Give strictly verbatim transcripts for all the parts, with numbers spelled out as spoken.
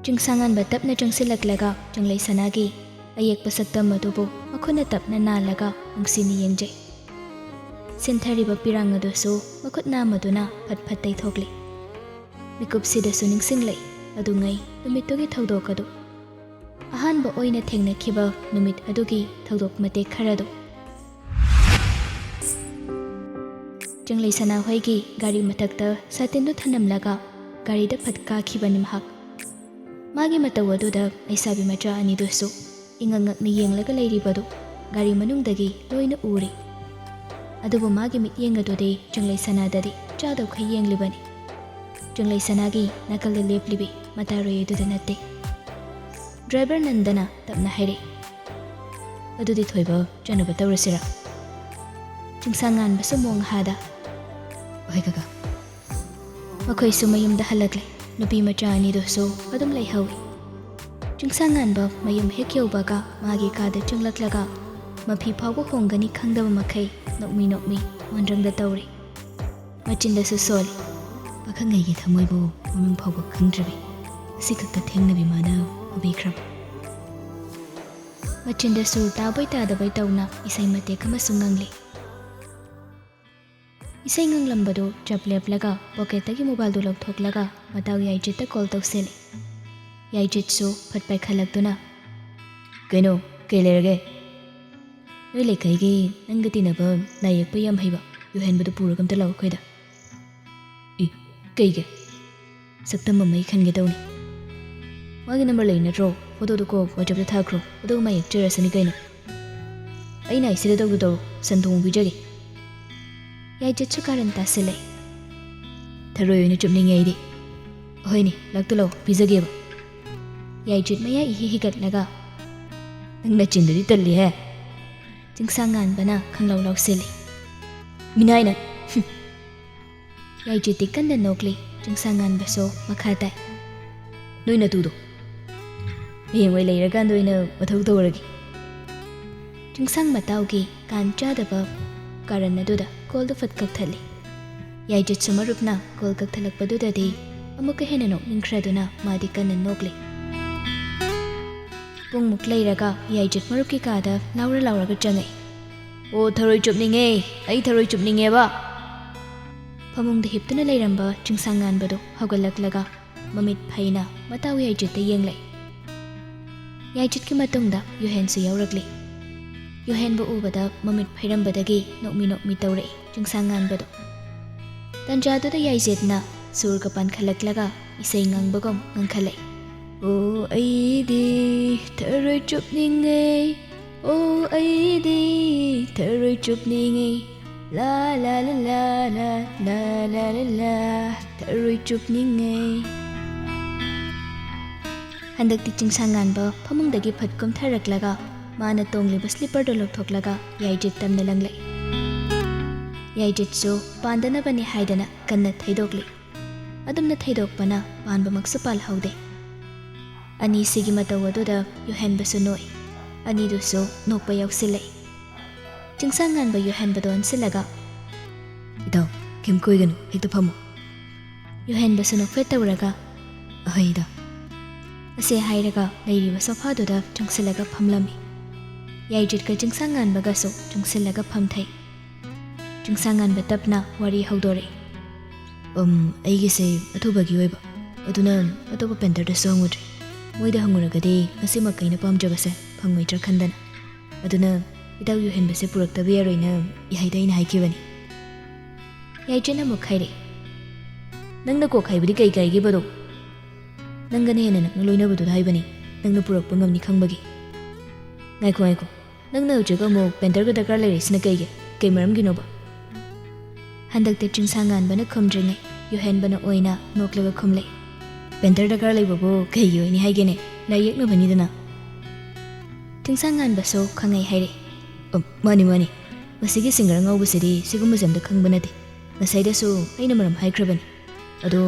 ꯆꯤꯡꯁꯥꯡꯉꯥꯟꯕ ꯇꯞꯅ ꯆꯪꯁꯤꯜꯂꯛꯂꯒ ꯆꯤꯡꯂꯩ ꯁꯅꯥꯒꯤ ꯑꯌꯦꯛꯄ ꯁꯛꯇꯝ ꯑꯗꯨꯕꯨ ꯃꯈꯨꯠꯅ ꯇꯞꯅ ꯅꯥꯜꯂꯒ ꯅꯨꯡꯁꯤꯅ ꯌꯦꯡꯖꯩ꯫ ꯁꯤꯟꯊꯔꯤꯕ ꯄꯤꯔꯥꯡ ꯑꯗꯨꯁꯨ ꯃꯈꯨꯠ ꯅꯥꯝꯃꯗꯨꯅ ꯐꯠ ꯐꯠ ꯇꯩꯊꯣꯛꯂꯤ꯫ ꯃꯤꯀꯨꯞꯁꯤꯗꯁꯨ ꯅꯤꯡꯁꯤꯡꯂꯛꯏ ꯃꯗꯨꯉꯩ ꯅꯨꯃꯤꯠꯇꯨꯒꯤ ꯊꯧꯗꯣꯛ ꯑꯗꯨ꯫ ꯑꯍꯥꯟꯕ ꯑꯣꯏꯅ ꯊꯦꯡꯅꯈꯤꯕ ꯅꯨꯃꯤꯠ ꯑꯗꯨꯒꯤ ꯊꯧꯗꯣꯛ ꯃꯇꯦꯛ ꯈꯔꯗꯨ꯫ ꯆꯤꯡꯂꯩ ꯁꯅꯥꯍꯣꯏꯒꯤ ꯒꯥꯔꯤ ꯃꯊꯛꯇ ꯁꯥꯇꯤꯟꯗꯨ ꯊꯅꯝꯂꯒ ꯒꯥꯔꯤꯗ ꯐꯠ ꯀꯥꯈꯤꯕꯅꯤ ꯃꯍꯥꯛ꯫ ꯃꯥꯒꯤ ꯃꯇꯧ ꯑꯗꯨꯗ ꯂꯩꯁꯥꯕꯤ ꯃꯆꯥ ꯑꯅꯤꯗꯨꯁꯨ ꯏꯉꯛ ꯉꯛꯅ ꯌꯦꯡꯂꯒ ꯂꯩꯔꯤꯕꯗꯨ ꯒꯥꯔꯤ ꯃꯅꯨꯡꯗꯒꯤ ꯂꯣꯏꯅ ꯎꯔꯤ꯫ ꯑꯗꯨꯕꯨ ꯃꯥꯒꯤ ꯃꯤꯠꯌꯦꯡ ꯑꯗꯨꯗꯤ ꯆꯤꯡꯂꯩ ꯁꯅꯥꯗꯗꯤ ꯆꯥꯗꯧꯈꯩ ꯌꯦꯡꯂꯤꯕꯅꯤ꯫ ꯆꯤꯡꯂꯩ ꯁꯅꯥꯒꯤ ꯅꯥꯀꯜꯗ ꯂꯦꯞꯂꯤꯕꯤ ꯃꯇꯥꯔꯣꯏ ꯑꯗꯨꯗ ꯅꯠꯇꯦ꯫ ꯗ꯭ꯔꯥꯏꯚꯔ ꯅꯟꯗꯅ ꯇꯞꯅ ꯍꯥꯏꯔꯛꯏ, "ꯑꯗꯨꯗꯤ ꯊꯣꯏꯕ, ꯆꯠꯅꯕ ꯇꯧꯔꯁꯤꯔꯥ?" ꯆꯤꯡꯁꯥꯡ ꯉꯥꯟꯕꯁꯨ ꯃꯣꯡ ꯍꯥꯗ, "ꯍꯣꯏ ꯀꯀꯥ"꯫ ꯃꯈꯣꯏꯁꯨ ꯃꯌꯨꯝꯗ ꯍꯜꯂꯛꯂꯦ꯫ ꯅꯨꯄꯤ ꯃꯆꯥ ꯑꯅꯤꯗꯨꯁꯨ ꯑꯗꯨꯝ ꯂꯩꯍꯧꯏ꯫ ꯆꯤꯡꯁꯥꯡ ꯉꯥꯟꯕ ꯃꯌꯨꯝ ꯍꯦꯛ ꯌꯧꯕꯒ ꯃꯥꯒꯤ ꯀꯥꯗ ꯆꯪꯂꯛꯂꯒ ꯃꯐꯤ ꯐꯥꯎꯕ ꯍꯣꯡꯒꯅꯤ ꯈꯪꯗꯕ ꯃꯈꯩ ꯅꯣꯛꯃꯤ ꯅꯣꯛꯃꯤ ꯃꯣꯟꯗ꯭ꯔꯪꯗ ꯇꯧꯔꯤ꯫ ꯃꯆꯤꯟꯗꯁꯨ ꯁꯣꯜꯂꯤ, "ꯄꯥꯈꯪꯉꯩꯒꯤ ꯊꯃꯣꯏꯕꯨ ꯃꯃꯤꯡ ꯐꯥꯎꯕ ꯈꯪꯗ꯭ꯔꯕꯤ, ꯑꯁꯤ ꯈꯛꯇ ꯊꯦꯡꯅꯕꯤ ꯃꯥꯅ ꯐꯨꯕꯤꯈ꯭ꯔꯕ"꯫ ꯃꯆꯤꯟꯗꯁꯨ ꯇꯥꯕꯣꯏ ꯇꯥꯗꯕꯣꯏ ꯇꯧꯅ ꯏꯁꯩ ꯃꯇꯦꯛ ꯑꯃꯁꯨ ꯉꯪꯂꯤ꯫ ꯏꯁꯩ ꯉꯪꯂꯝꯕꯗꯨ ꯆꯞ ꯂꯦꯞꯂꯒ ꯄꯣꯀꯦꯠꯇꯒꯤ ꯃꯣꯕꯥꯏꯜꯗꯨ ꯂꯧꯊꯣꯛꯂꯒ ꯃꯇꯥꯎ ꯌꯥꯏꯖꯤꯠꯇ ꯀꯣꯜ ꯇꯧꯁꯤꯜꯂꯤ꯫ ꯌꯥꯏꯖꯤꯠꯁꯨ ꯐꯠ ꯄꯥꯏꯈꯠꯂꯛꯇꯨꯅ, "ꯀꯩꯅꯣ, ꯀꯩ ꯂꯩꯔꯒꯦ?" "ꯅꯣꯏ ꯂꯩꯀꯥꯏꯒꯤ ꯅꯪꯒ ꯇꯤꯟꯅꯕ ꯂꯥꯏ ꯌꯦꯛꯄ ꯌꯥꯝ ꯍꯩꯕ ꯌꯨꯍꯦꯟꯕꯗꯨ ꯄꯨꯔꯒ ꯑꯝꯇ ꯂꯥꯛꯑꯣ ꯑꯩꯈꯣꯏꯗ"꯫ "ꯏ, ꯀꯩꯒꯤ?" "ꯁꯛꯇꯝ ꯑꯃ ꯑꯩ ꯈꯟꯒꯦ ꯇꯧꯅꯤ"꯫ "ꯃꯥꯒꯤ ꯅꯝꯕꯔ ꯂꯩ ꯅꯠꯇ꯭ꯔꯣ? ꯐꯣꯇꯣꯗꯨ ꯀꯣꯛ WhatsApp-ꯇ ꯊꯥꯈ꯭ꯔꯣ, ꯑꯗꯨꯒ ꯃꯥ ꯌꯦꯛꯆꯔꯁꯅꯤ ꯀꯩꯅꯣ꯫ ꯑꯩꯅ ꯍꯥꯏꯁꯤꯗ ꯇꯧꯗꯨ ꯇꯧꯔꯣ, ꯁꯟ ꯊꯣꯡꯕ ꯄꯤꯖꯒꯦ"꯫ ꯌꯥꯏꯖꯠꯁꯨ ꯀꯥꯔꯟ ꯇꯥꯁꯤꯜꯂꯦ꯫ "ꯊꯔꯣꯏ ꯑꯣꯏꯅ ꯆꯨꯞꯅꯤꯡꯉꯦ ꯑꯩꯗꯤ"꯫ "ꯍꯣꯏꯅꯦ, ꯂꯥꯛꯇꯨ ꯂꯥꯛꯑꯣ, ꯄꯤꯖꯒꯦꯕ"꯫ ꯌꯥꯏꯖꯠ ꯃꯌꯥ ꯏꯍꯤ ꯍꯤꯒꯠꯂꯒ, "ꯅꯪ ꯅꯆꯤꯟꯗꯨꯗꯤ ꯇꯜꯂꯤꯍꯦ"꯫ ꯆꯤꯡꯁꯥꯡ ꯉꯥꯟꯕꯅ ꯈꯪꯂꯥꯎ ꯂꯥꯎꯁꯤꯜꯂꯤ꯫ "ꯃꯤꯅꯥꯏꯅ"꯫ ꯍꯨꯝ꯫ ꯌꯥꯏꯖꯤꯠꯇꯤ ꯀꯟꯅ ꯅꯣꯛꯂꯤ꯫ ꯆꯤꯡꯁꯥꯡ ꯉꯥꯟꯕꯁꯨ ꯃꯈꯥ ꯇꯥꯏ, "ꯅꯣꯏ ꯅꯇꯨꯗꯣ ꯍꯌꯦꯡꯋꯥꯏ ꯂꯩꯔꯀꯥꯟꯗ ꯑꯣꯏꯅ ꯃꯊꯧ ꯇꯧꯔꯒꯦ"꯫ ꯆꯤꯡꯁꯥꯡ ꯃꯇꯥꯎꯒꯤ ꯀꯥꯟ ꯆꯥꯗꯕ ꯀꯥꯔꯟ ꯑꯗꯨꯗ ꯀꯣꯜꯗꯨ ꯐꯠ ꯀꯛꯊꯠꯂꯤ꯫ ꯌꯥꯏꯖꯤꯠꯁꯨ ꯃꯔꯨꯞꯅ ꯀꯣꯜ ꯀꯛꯊꯠꯂꯛꯄꯗꯨꯗꯗꯤ ꯑꯃꯨꯛꯀ ꯍꯦꯟꯅ ꯅꯣꯛꯅꯤꯡꯈ꯭ꯔꯗꯨꯅ ꯃꯥꯗꯤ ꯀꯟꯅ ꯅꯣꯛꯂꯤ꯫ ꯄꯨꯡꯃꯨꯛ ꯂꯩꯔꯒ ꯌꯥꯏꯖꯤꯠ ꯃꯔꯨꯞꯀꯤ ꯀꯥꯗ ꯂꯥꯎꯔ ꯂꯥꯎꯔꯒ ꯆꯪꯉꯛꯏ꯫ "ꯑꯣ, ꯊꯔꯣꯏ ꯆꯨꯞꯅꯤꯡꯉꯦ, ꯑꯩ ꯊꯔꯣꯏ ꯆꯨꯞꯅꯤꯡꯉꯦꯕ!" ꯐꯃꯨꯡꯗ ꯍꯤꯞꯇꯨꯅ ꯂꯩꯔꯝꯕ ꯆꯤꯡꯁꯥꯡ ꯉꯥꯟꯕꯗꯨ ꯍꯧꯒꯠꯂꯛꯂꯒ ꯃꯃꯤꯠ ꯐꯩꯅ ꯃꯇꯥꯎ ꯌꯥꯏꯖꯤꯠꯇ ꯌꯦꯡꯂꯛꯏ꯫ ꯌꯥꯏꯖꯤꯠꯀꯤ ꯃꯇꯨꯡꯗ ꯌꯨꯍꯦꯟꯁꯨ ꯌꯥꯎꯔꯛꯂꯤ꯫ ꯌꯨꯍꯦꯟꯕꯨ ꯎꯕꯗ ꯃꯃꯤꯠ ꯐꯩꯔꯝꯕꯗꯒꯤ ꯅꯣꯛꯃꯤ ꯅꯣꯛꯃꯤ ꯇꯧꯔꯛꯏ ꯆꯤꯡꯁꯥꯡ ꯉꯥꯟꯕꯗꯨ꯫ ꯇꯟꯖꯥꯗꯨꯗ ꯌꯥꯏꯖꯤꯠꯅ ꯁꯨꯔꯒ ꯄꯥꯟꯈꯠꯂꯛꯂꯒ ꯏꯁꯩ ꯉꯪꯕꯒꯨꯝ ꯉꯪꯈꯠꯂꯛꯏ꯫ "ꯑꯣ ꯑꯩꯗꯤ ꯊꯔꯣꯏ ꯆꯨꯞꯅꯤꯡꯉꯦ, ꯑꯣ ꯑꯩꯗꯤ ꯊꯔꯣꯏ ꯆꯨꯞꯅꯤꯡꯉꯦ, ꯂꯥ ꯂꯥ ꯂꯥ ꯂꯥ ꯂꯥ ꯂꯥ ꯂꯥ ꯂꯥ, ꯊꯔꯣꯏ ꯆꯨꯞꯅꯤꯡꯉꯦ!" ꯍꯟꯗꯛꯇꯤ ꯆꯤꯡꯁꯥꯡ ꯉꯥꯟꯕ ꯐꯃꯨꯡꯗꯒꯤ ꯐꯠ ꯀꯨꯝꯊꯔꯛꯂꯒ ꯃꯥꯅ ꯇꯣꯡꯂꯤꯕ ꯁ꯭ꯂꯤꯞꯄꯔꯗꯨ ꯂꯧꯊꯣꯛꯂꯒ ꯌꯥꯏꯖꯤꯠ ꯇꯝꯅ ꯂꯪꯂꯛꯏ꯫ ꯌꯥꯏꯖꯤꯠꯁꯨ ꯄꯥꯟꯗꯅꯕꯅꯤ ꯍꯥꯏꯗꯅ ꯀꯟꯅ ꯊꯩꯗꯣꯛꯂꯤ꯫ ꯑꯗꯨꯝꯅ ꯊꯩꯗꯣꯛꯄꯅ ꯄꯥꯟꯕꯃꯛꯁꯨ ꯄꯥꯜꯍꯧꯗꯦ꯫ ꯑꯅꯤꯁꯤꯒꯤ ꯃꯇꯧ ꯑꯗꯨꯗ ꯌꯨꯍꯦꯟꯕꯁꯨ ꯅꯣꯛꯏ꯫ ꯑꯅꯤꯗꯨꯁꯨ ꯅꯣꯛꯄ ꯌꯥꯎꯁꯤꯜꯂꯛꯏ꯫ ꯆꯤꯡꯁꯥꯡ ꯉꯥꯟꯕ ꯌꯨꯍꯦꯟꯕꯗꯣ ꯑꯣꯟꯁꯤꯜꯂꯒ, "ꯏꯇꯥꯎ, ꯀꯩꯝ ꯀꯣꯏꯒꯅꯨ, ꯍꯦꯛꯇ ꯐꯝꯃꯨ꯫" ꯌꯨꯍꯦꯟꯕꯁꯨ ꯅꯣꯛꯐꯦꯠ ꯇꯧꯔꯒ, "ꯑꯍꯩꯗ!" ꯑꯁꯤ ꯍꯥꯏꯔꯒ ꯂꯩꯔꯤꯕ ꯁꯣꯐꯥꯗꯨꯗ ꯆꯪꯁꯤꯜꯂꯒ ꯐꯝꯂꯝꯃꯤ꯫ ꯌꯥꯏꯖꯤꯠꯀ ꯆꯤꯡꯁꯥꯡ ꯉꯥꯟꯕꯒꯁꯨ ꯆꯪꯁꯤꯜꯂꯒ ꯐꯝꯊꯩ꯫ ꯆꯤꯡꯁꯥꯡ ꯉꯥꯟꯕ ꯇꯞꯅ ꯋꯥꯔꯤ ꯍꯧꯗꯣꯔꯛꯏ꯫ "ꯎꯝ, ꯑꯩꯒꯤꯁꯦ ꯑꯊꯨꯕꯒꯤ ꯑꯣꯏꯕ, ꯑꯗꯨꯅ ꯑꯇꯣꯞꯄ ꯄꯦꯟꯇꯔꯗꯁꯨ ꯍꯪꯉꯨꯗ꯭ꯔꯤ꯫ ꯃꯣꯏꯗ ꯍꯪꯉꯨꯔꯒꯗꯤ ꯉꯁꯤꯃꯛ ꯑꯩꯅ ꯄꯥꯝꯖꯕꯁꯦ ꯐꯪꯉꯣꯏꯗ꯭ꯔꯥ ꯈꯟꯗꯅ꯫ ꯑꯗꯨꯅ ꯏꯇꯥꯎ ꯌꯨꯍꯦꯟꯕꯁꯦ ꯄꯨꯔꯛꯇꯕ ꯌꯥꯔꯣꯏꯅ ꯏꯍꯩꯗ ꯑꯩꯅ ꯍꯥꯏꯈꯤꯕꯅꯤ꯫" ꯌꯥꯏꯖꯤꯠꯅ ꯑꯃꯨꯛ ꯍꯥꯏꯔꯛꯏ꯫ "ꯅꯪꯅ ꯀꯣꯛ ꯍꯥꯏꯕꯗꯤ ꯀꯩ ꯀꯥꯏꯒꯦꯕꯗꯣ? ꯅꯪꯒꯅ ꯍꯦꯟꯅ ꯅꯛꯅ ꯂꯣꯏꯅꯕꯗꯨꯗ ꯍꯥꯏꯕꯅꯤ, ꯅꯪꯅ ꯄꯨꯔꯛꯄ ꯉꯝꯅꯤ ꯈꯪꯕꯒꯤ꯫" "ꯉꯥꯏꯈꯣ, ꯉꯥꯏꯈꯣ꯫ ꯅꯪꯅ ꯍꯧꯖꯤꯛ ꯑꯃꯨꯛ ꯄꯦꯟꯇꯔꯒ ꯗꯔꯀꯥꯔ ꯂꯩꯔꯛꯏꯁꯤꯅ ꯀꯩꯒꯤ? ꯀꯩ ꯃꯔꯝꯒꯤꯅꯣꯕ?" ꯍꯟꯗꯛꯇꯤ ꯆꯤꯡꯁꯥꯡ ꯉꯥꯟꯕꯅ ꯈꯨꯝꯗ꯭ꯔꯤꯉꯩ ꯌꯨꯍꯦꯟꯕꯅ ꯑꯣꯏꯅ ꯅꯣꯛꯂꯒ ꯈꯨꯝꯂꯛꯏ꯫ "ꯄꯦꯟꯇꯔ ꯗꯔꯀꯥꯔ ꯂꯩꯕꯕꯨ ꯀꯩꯒꯤ ꯑꯣꯏꯅꯤ ꯍꯥꯏꯒꯦꯅꯦ? ꯂꯥꯏ ꯌꯦꯛꯅꯕꯅꯤꯗꯅ꯫" ꯆꯤꯡꯁꯥꯡ ꯉꯥꯟꯕꯁꯨ ꯈꯪꯉꯩ ꯍꯥꯏꯔꯛꯏ꯫ "ꯑꯣ, ꯃꯥꯅꯤ, ꯃꯥꯅꯤ꯫ ꯃꯁꯤꯒꯤ ꯁꯤꯡꯒꯔ ꯑꯉꯥꯎꯕꯁꯤꯗꯤ ꯁꯤꯒꯨꯝꯕꯁꯦ ꯑꯝꯇ ꯈꯪꯕ ꯅꯠꯇꯦ꯫ ꯉꯁꯥꯏꯗꯁꯨ ꯑꯩꯅ ꯃꯔꯝ ꯍꯥꯏꯈ꯭ꯔꯕꯅꯤ꯫ ꯑꯗꯣ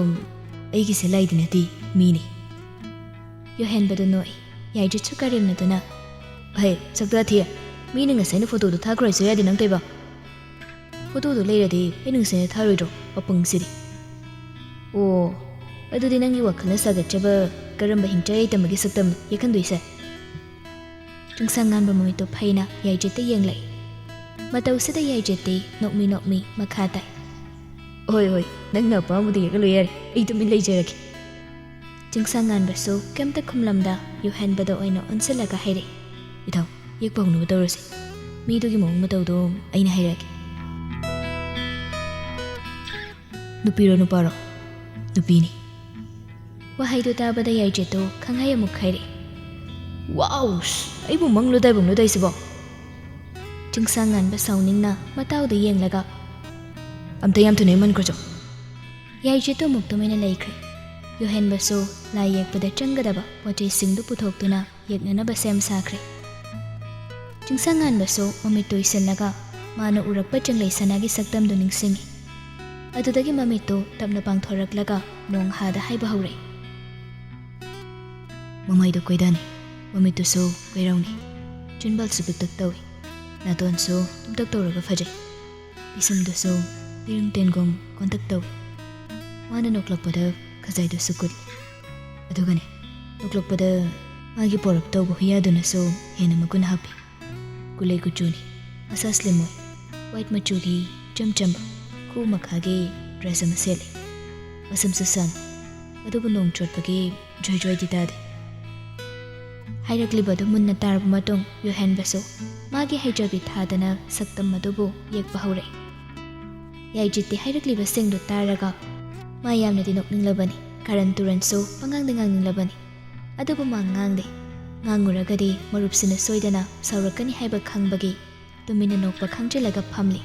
ꯑꯩꯒꯤꯁꯦ ꯂꯥꯏꯗꯤ ꯅꯠꯇꯦ, ꯃꯤꯅꯤ꯫" ꯌꯨꯍꯦꯟꯕꯗꯨ ꯅꯣꯛꯏ꯫ ꯌꯥꯏꯖꯤꯠꯁꯨ ꯀꯔꯦꯝꯅꯗꯨꯅ, "ꯍꯩ, ꯁꯛꯇꯥ ꯊꯤ꯫ ꯃꯤꯅ ꯉꯁꯥꯏꯅ ꯐꯣꯇꯣꯗꯣ ꯊꯥꯈ꯭ꯔꯣ ꯍꯥꯏꯁꯨ ꯌꯥꯗꯦ ꯅꯪ ꯇꯧꯏꯕ꯫ ꯐꯣꯇꯣꯗꯣ ꯂꯩꯔꯗꯤ ꯑꯩꯅ ꯉꯁꯥꯏꯅ ꯊꯥꯔꯣꯏꯗ꯭ꯔꯣ, ꯑꯄꯪꯁꯤꯗꯤ?" "ꯑꯣ, ꯑꯗꯨꯗꯤ ꯅꯪꯒꯤ ꯋꯥꯈꯜꯅ ꯁꯥꯒꯠꯆꯕ ꯀꯔꯝꯕ ꯍꯤꯡꯆꯥꯏ ꯌꯥꯏꯇꯝꯕꯒꯤ ꯁꯛꯇꯝ ꯌꯦꯛꯍꯟꯗꯣꯏꯁꯦ? ꯆꯤꯡꯁꯥꯡ ꯉꯥꯟꯕ ꯃꯃꯤꯠꯇꯣ ꯐꯩꯅ ꯌꯥꯏꯖꯦꯠꯇ ꯌꯦꯡꯂꯛꯏ꯫ ꯃꯇꯧꯁꯤꯗ ꯌꯥꯏꯖꯦꯠꯇꯤ ꯅꯣꯛꯃꯤ ꯅꯣꯛꯃꯤ ꯃꯈꯥ ꯇꯥꯏ꯫ "ꯍꯣꯏ ꯍꯣꯏ, ꯅꯪꯅ ꯑꯄꯥꯝꯕꯗꯨ ꯌꯦꯛꯍꯜꯂꯨ ꯌꯥꯔꯦ, ꯑꯩ ꯇꯨꯃꯤꯟ ꯂꯩꯖꯔꯒꯦ"꯫ ꯆꯤꯡꯁꯥꯡ ꯉꯥꯟꯕꯁꯨ ꯀꯩꯝꯇ ꯈꯨꯝꯂꯝꯗ ꯌꯨꯍꯦꯟꯕꯗ ꯑꯣꯏꯅ ꯑꯣꯟꯁꯤꯜꯂꯒ ꯍꯥꯏꯔꯛꯏ꯫ "ꯏꯊꯧ, ꯌꯦꯛꯄ ꯍꯧꯅꯕ ꯇꯧꯔꯁꯤ꯫ ꯃꯤꯗꯨꯒꯤ ꯃꯑꯣꯡ ꯃꯇꯧꯗꯣ ꯑꯩꯅ ꯍꯥꯏꯔꯛꯑꯒꯦ"꯫ "ꯅꯨꯄꯤꯔꯣ ꯅꯨꯄꯥꯔꯣ?" "ꯅꯨꯄꯤꯅꯤ"꯫ ꯋꯥꯍꯩꯗꯨ ꯇꯥꯕꯗ ꯌꯥꯏꯖꯦꯠꯇꯨ ꯈꯪꯍꯩ ꯑꯃꯨꯛ ꯍꯥꯏꯔꯛꯏ꯫ "ꯋꯥꯎꯁ! ꯑꯩꯕꯨ ꯃꯪꯂꯣ ꯇꯥꯏꯕꯪꯂꯣ ꯇꯧꯏꯁꯤꯕꯣ?" ꯆꯤꯡꯁꯥꯡ ꯉꯥꯟꯕ ꯁꯥꯎꯅꯤꯡꯅ ꯃꯇꯥꯎꯗ ꯌꯦꯡꯂꯒ, "ꯑꯝꯇ ꯌꯥꯝ ꯊꯨꯅ ꯏꯃꯟꯈ꯭ꯔꯣꯆꯣ"꯫ ꯌꯥꯏꯖꯦꯠꯇꯨ ꯑꯃꯨꯛ ꯇꯨꯃꯤꯟꯅ ꯂꯩꯈ꯭ꯔꯦ꯫ ꯌꯨꯍꯦꯟꯕꯁꯨ ꯂꯥꯏ ꯌꯦꯛꯄꯗ ꯆꯪꯒꯗꯕ ꯄꯣꯠ ꯆꯩꯁꯤꯡꯗꯨ ꯄꯨꯊꯣꯛꯇꯨꯅ ꯌꯦꯛꯅꯅꯕ ꯁꯦꯝ ꯁꯥꯈ꯭ꯔꯦ꯫ ꯆꯤꯡꯁꯥꯡ ꯉꯥꯟꯕꯁꯨ ꯃꯃꯤꯠꯇꯨ ꯎꯏꯁꯤꯜꯂꯒ ꯃꯥꯅ ꯎꯔꯛꯄ ꯆꯪꯂꯩ ꯁꯅꯥꯒꯤ ꯁꯛꯇꯝꯗꯨ ꯅꯤꯡꯁꯤꯡꯉꯤ꯫ ꯑꯗꯨꯗꯒꯤ ꯃꯃꯤꯠꯇꯨ ꯇꯞꯅ ꯄꯥꯡꯊꯣꯔꯛꯂꯒ ꯃꯣꯡꯍꯥꯗ ꯍꯥꯏꯕ ꯍꯧꯔꯛꯏ꯫ ꯃꯃꯥꯏꯗꯨ ꯀꯣꯏꯗꯥꯅꯤ, ꯃꯃꯤꯠꯇꯨꯁꯨ ꯀꯣꯏꯔꯧꯅꯤ, ꯆꯤꯟꯕꯥꯜꯁꯨ ꯄꯤꯛꯇꯛ ꯇꯧꯏ, ꯅꯥꯇꯣꯟꯁꯨ ꯇꯨꯝꯇꯛ ꯇꯧꯔꯒ ꯐꯖꯩ, ꯄꯤꯁꯨꯝꯗꯨꯁꯨ ꯂꯤꯔꯨꯡ ꯇꯦꯟꯒꯨꯝ ꯀꯣꯟꯇꯛ ꯇꯧꯏ꯫ ꯃꯥꯅ ꯅꯣꯛꯂꯛꯄꯗ ꯈꯖꯥꯏꯗꯨꯁꯨ ꯀꯨꯠꯂꯤ꯫ ꯑꯗꯨꯒꯅꯦ, ꯅꯣꯛꯂꯛꯄꯗ ꯃꯥꯒꯤ ꯄꯣꯔꯞ ꯇꯧꯕ ꯍꯨꯏꯌꯥꯗꯨꯅꯁꯨ ꯍꯦꯟꯅ ꯃꯒꯨꯟ ꯍꯥꯞꯄꯤ꯫ ꯀꯨꯂꯩ ꯀꯨꯆꯨꯅꯤ, ꯃꯁꯥ ꯁ꯭ꯂꯤꯝ ꯑꯣꯏ꯫ ꯋꯥꯏꯠ ꯃꯆꯨꯒꯤ ꯏꯆꯝ ꯆꯝꯕ ꯈꯨ ꯃꯈꯥꯒꯤ ꯗ꯭ꯔꯦꯁ ꯑꯃ ꯁꯦꯠꯂꯤ꯫ ꯃꯁꯝꯁꯨ ꯁꯥꯡꯉꯤ, ꯑꯗꯨꯕꯨ ꯅꯣꯡ ꯆꯣꯠꯄꯒꯤ ꯖ꯭ꯋꯥꯏ ꯖ꯭ꯋꯥꯏꯗꯤ ꯇꯥꯗꯦ꯫ ꯍꯥꯏꯔꯛꯂꯤꯕꯗꯨ ꯃꯨꯟꯅ ꯇꯥꯔꯕ ꯃꯇꯨꯡ ꯌꯨꯍꯦꯟꯕꯁꯨ ꯃꯥꯒꯤ ꯍꯩꯖꯕꯤ ꯊꯥꯗꯅ ꯁꯛꯇꯝ ꯑꯗꯨꯕꯨ ꯌꯦꯛꯄ ꯍꯧꯔꯛꯏ꯫ ꯌꯥꯏꯖꯤꯠꯇꯤ ꯍꯥꯏꯔꯛꯂꯤꯕꯁꯤꯡꯗꯨ ꯇꯥꯔꯒ ꯃꯥ ꯌꯥꯝꯅꯗꯤ ꯅꯣꯛꯅꯤꯡꯂꯕꯅꯤ, ꯀꯥꯔꯟ ꯇꯨꯔꯟꯁꯨ ꯄꯉꯥꯡꯗ ꯉꯥꯡꯅꯤꯡꯂꯕꯅꯤ꯫ ꯑꯗꯨꯕꯨ ꯃꯥ ꯉꯥꯡꯗꯦ꯫ ꯉꯥꯡꯉꯨꯔꯒꯗꯤ ꯃꯔꯨꯞꯁꯤꯅ ꯁꯣꯏꯗꯅ ꯁꯥꯎꯔꯛꯀꯅꯤ ꯍꯥꯏꯕ ꯈꯪꯕꯒꯤ ꯇꯨꯃꯤꯟꯅ ꯅꯣꯛꯄ ꯈꯪꯖꯤꯜꯂꯒ ꯐꯝꯂꯤ꯫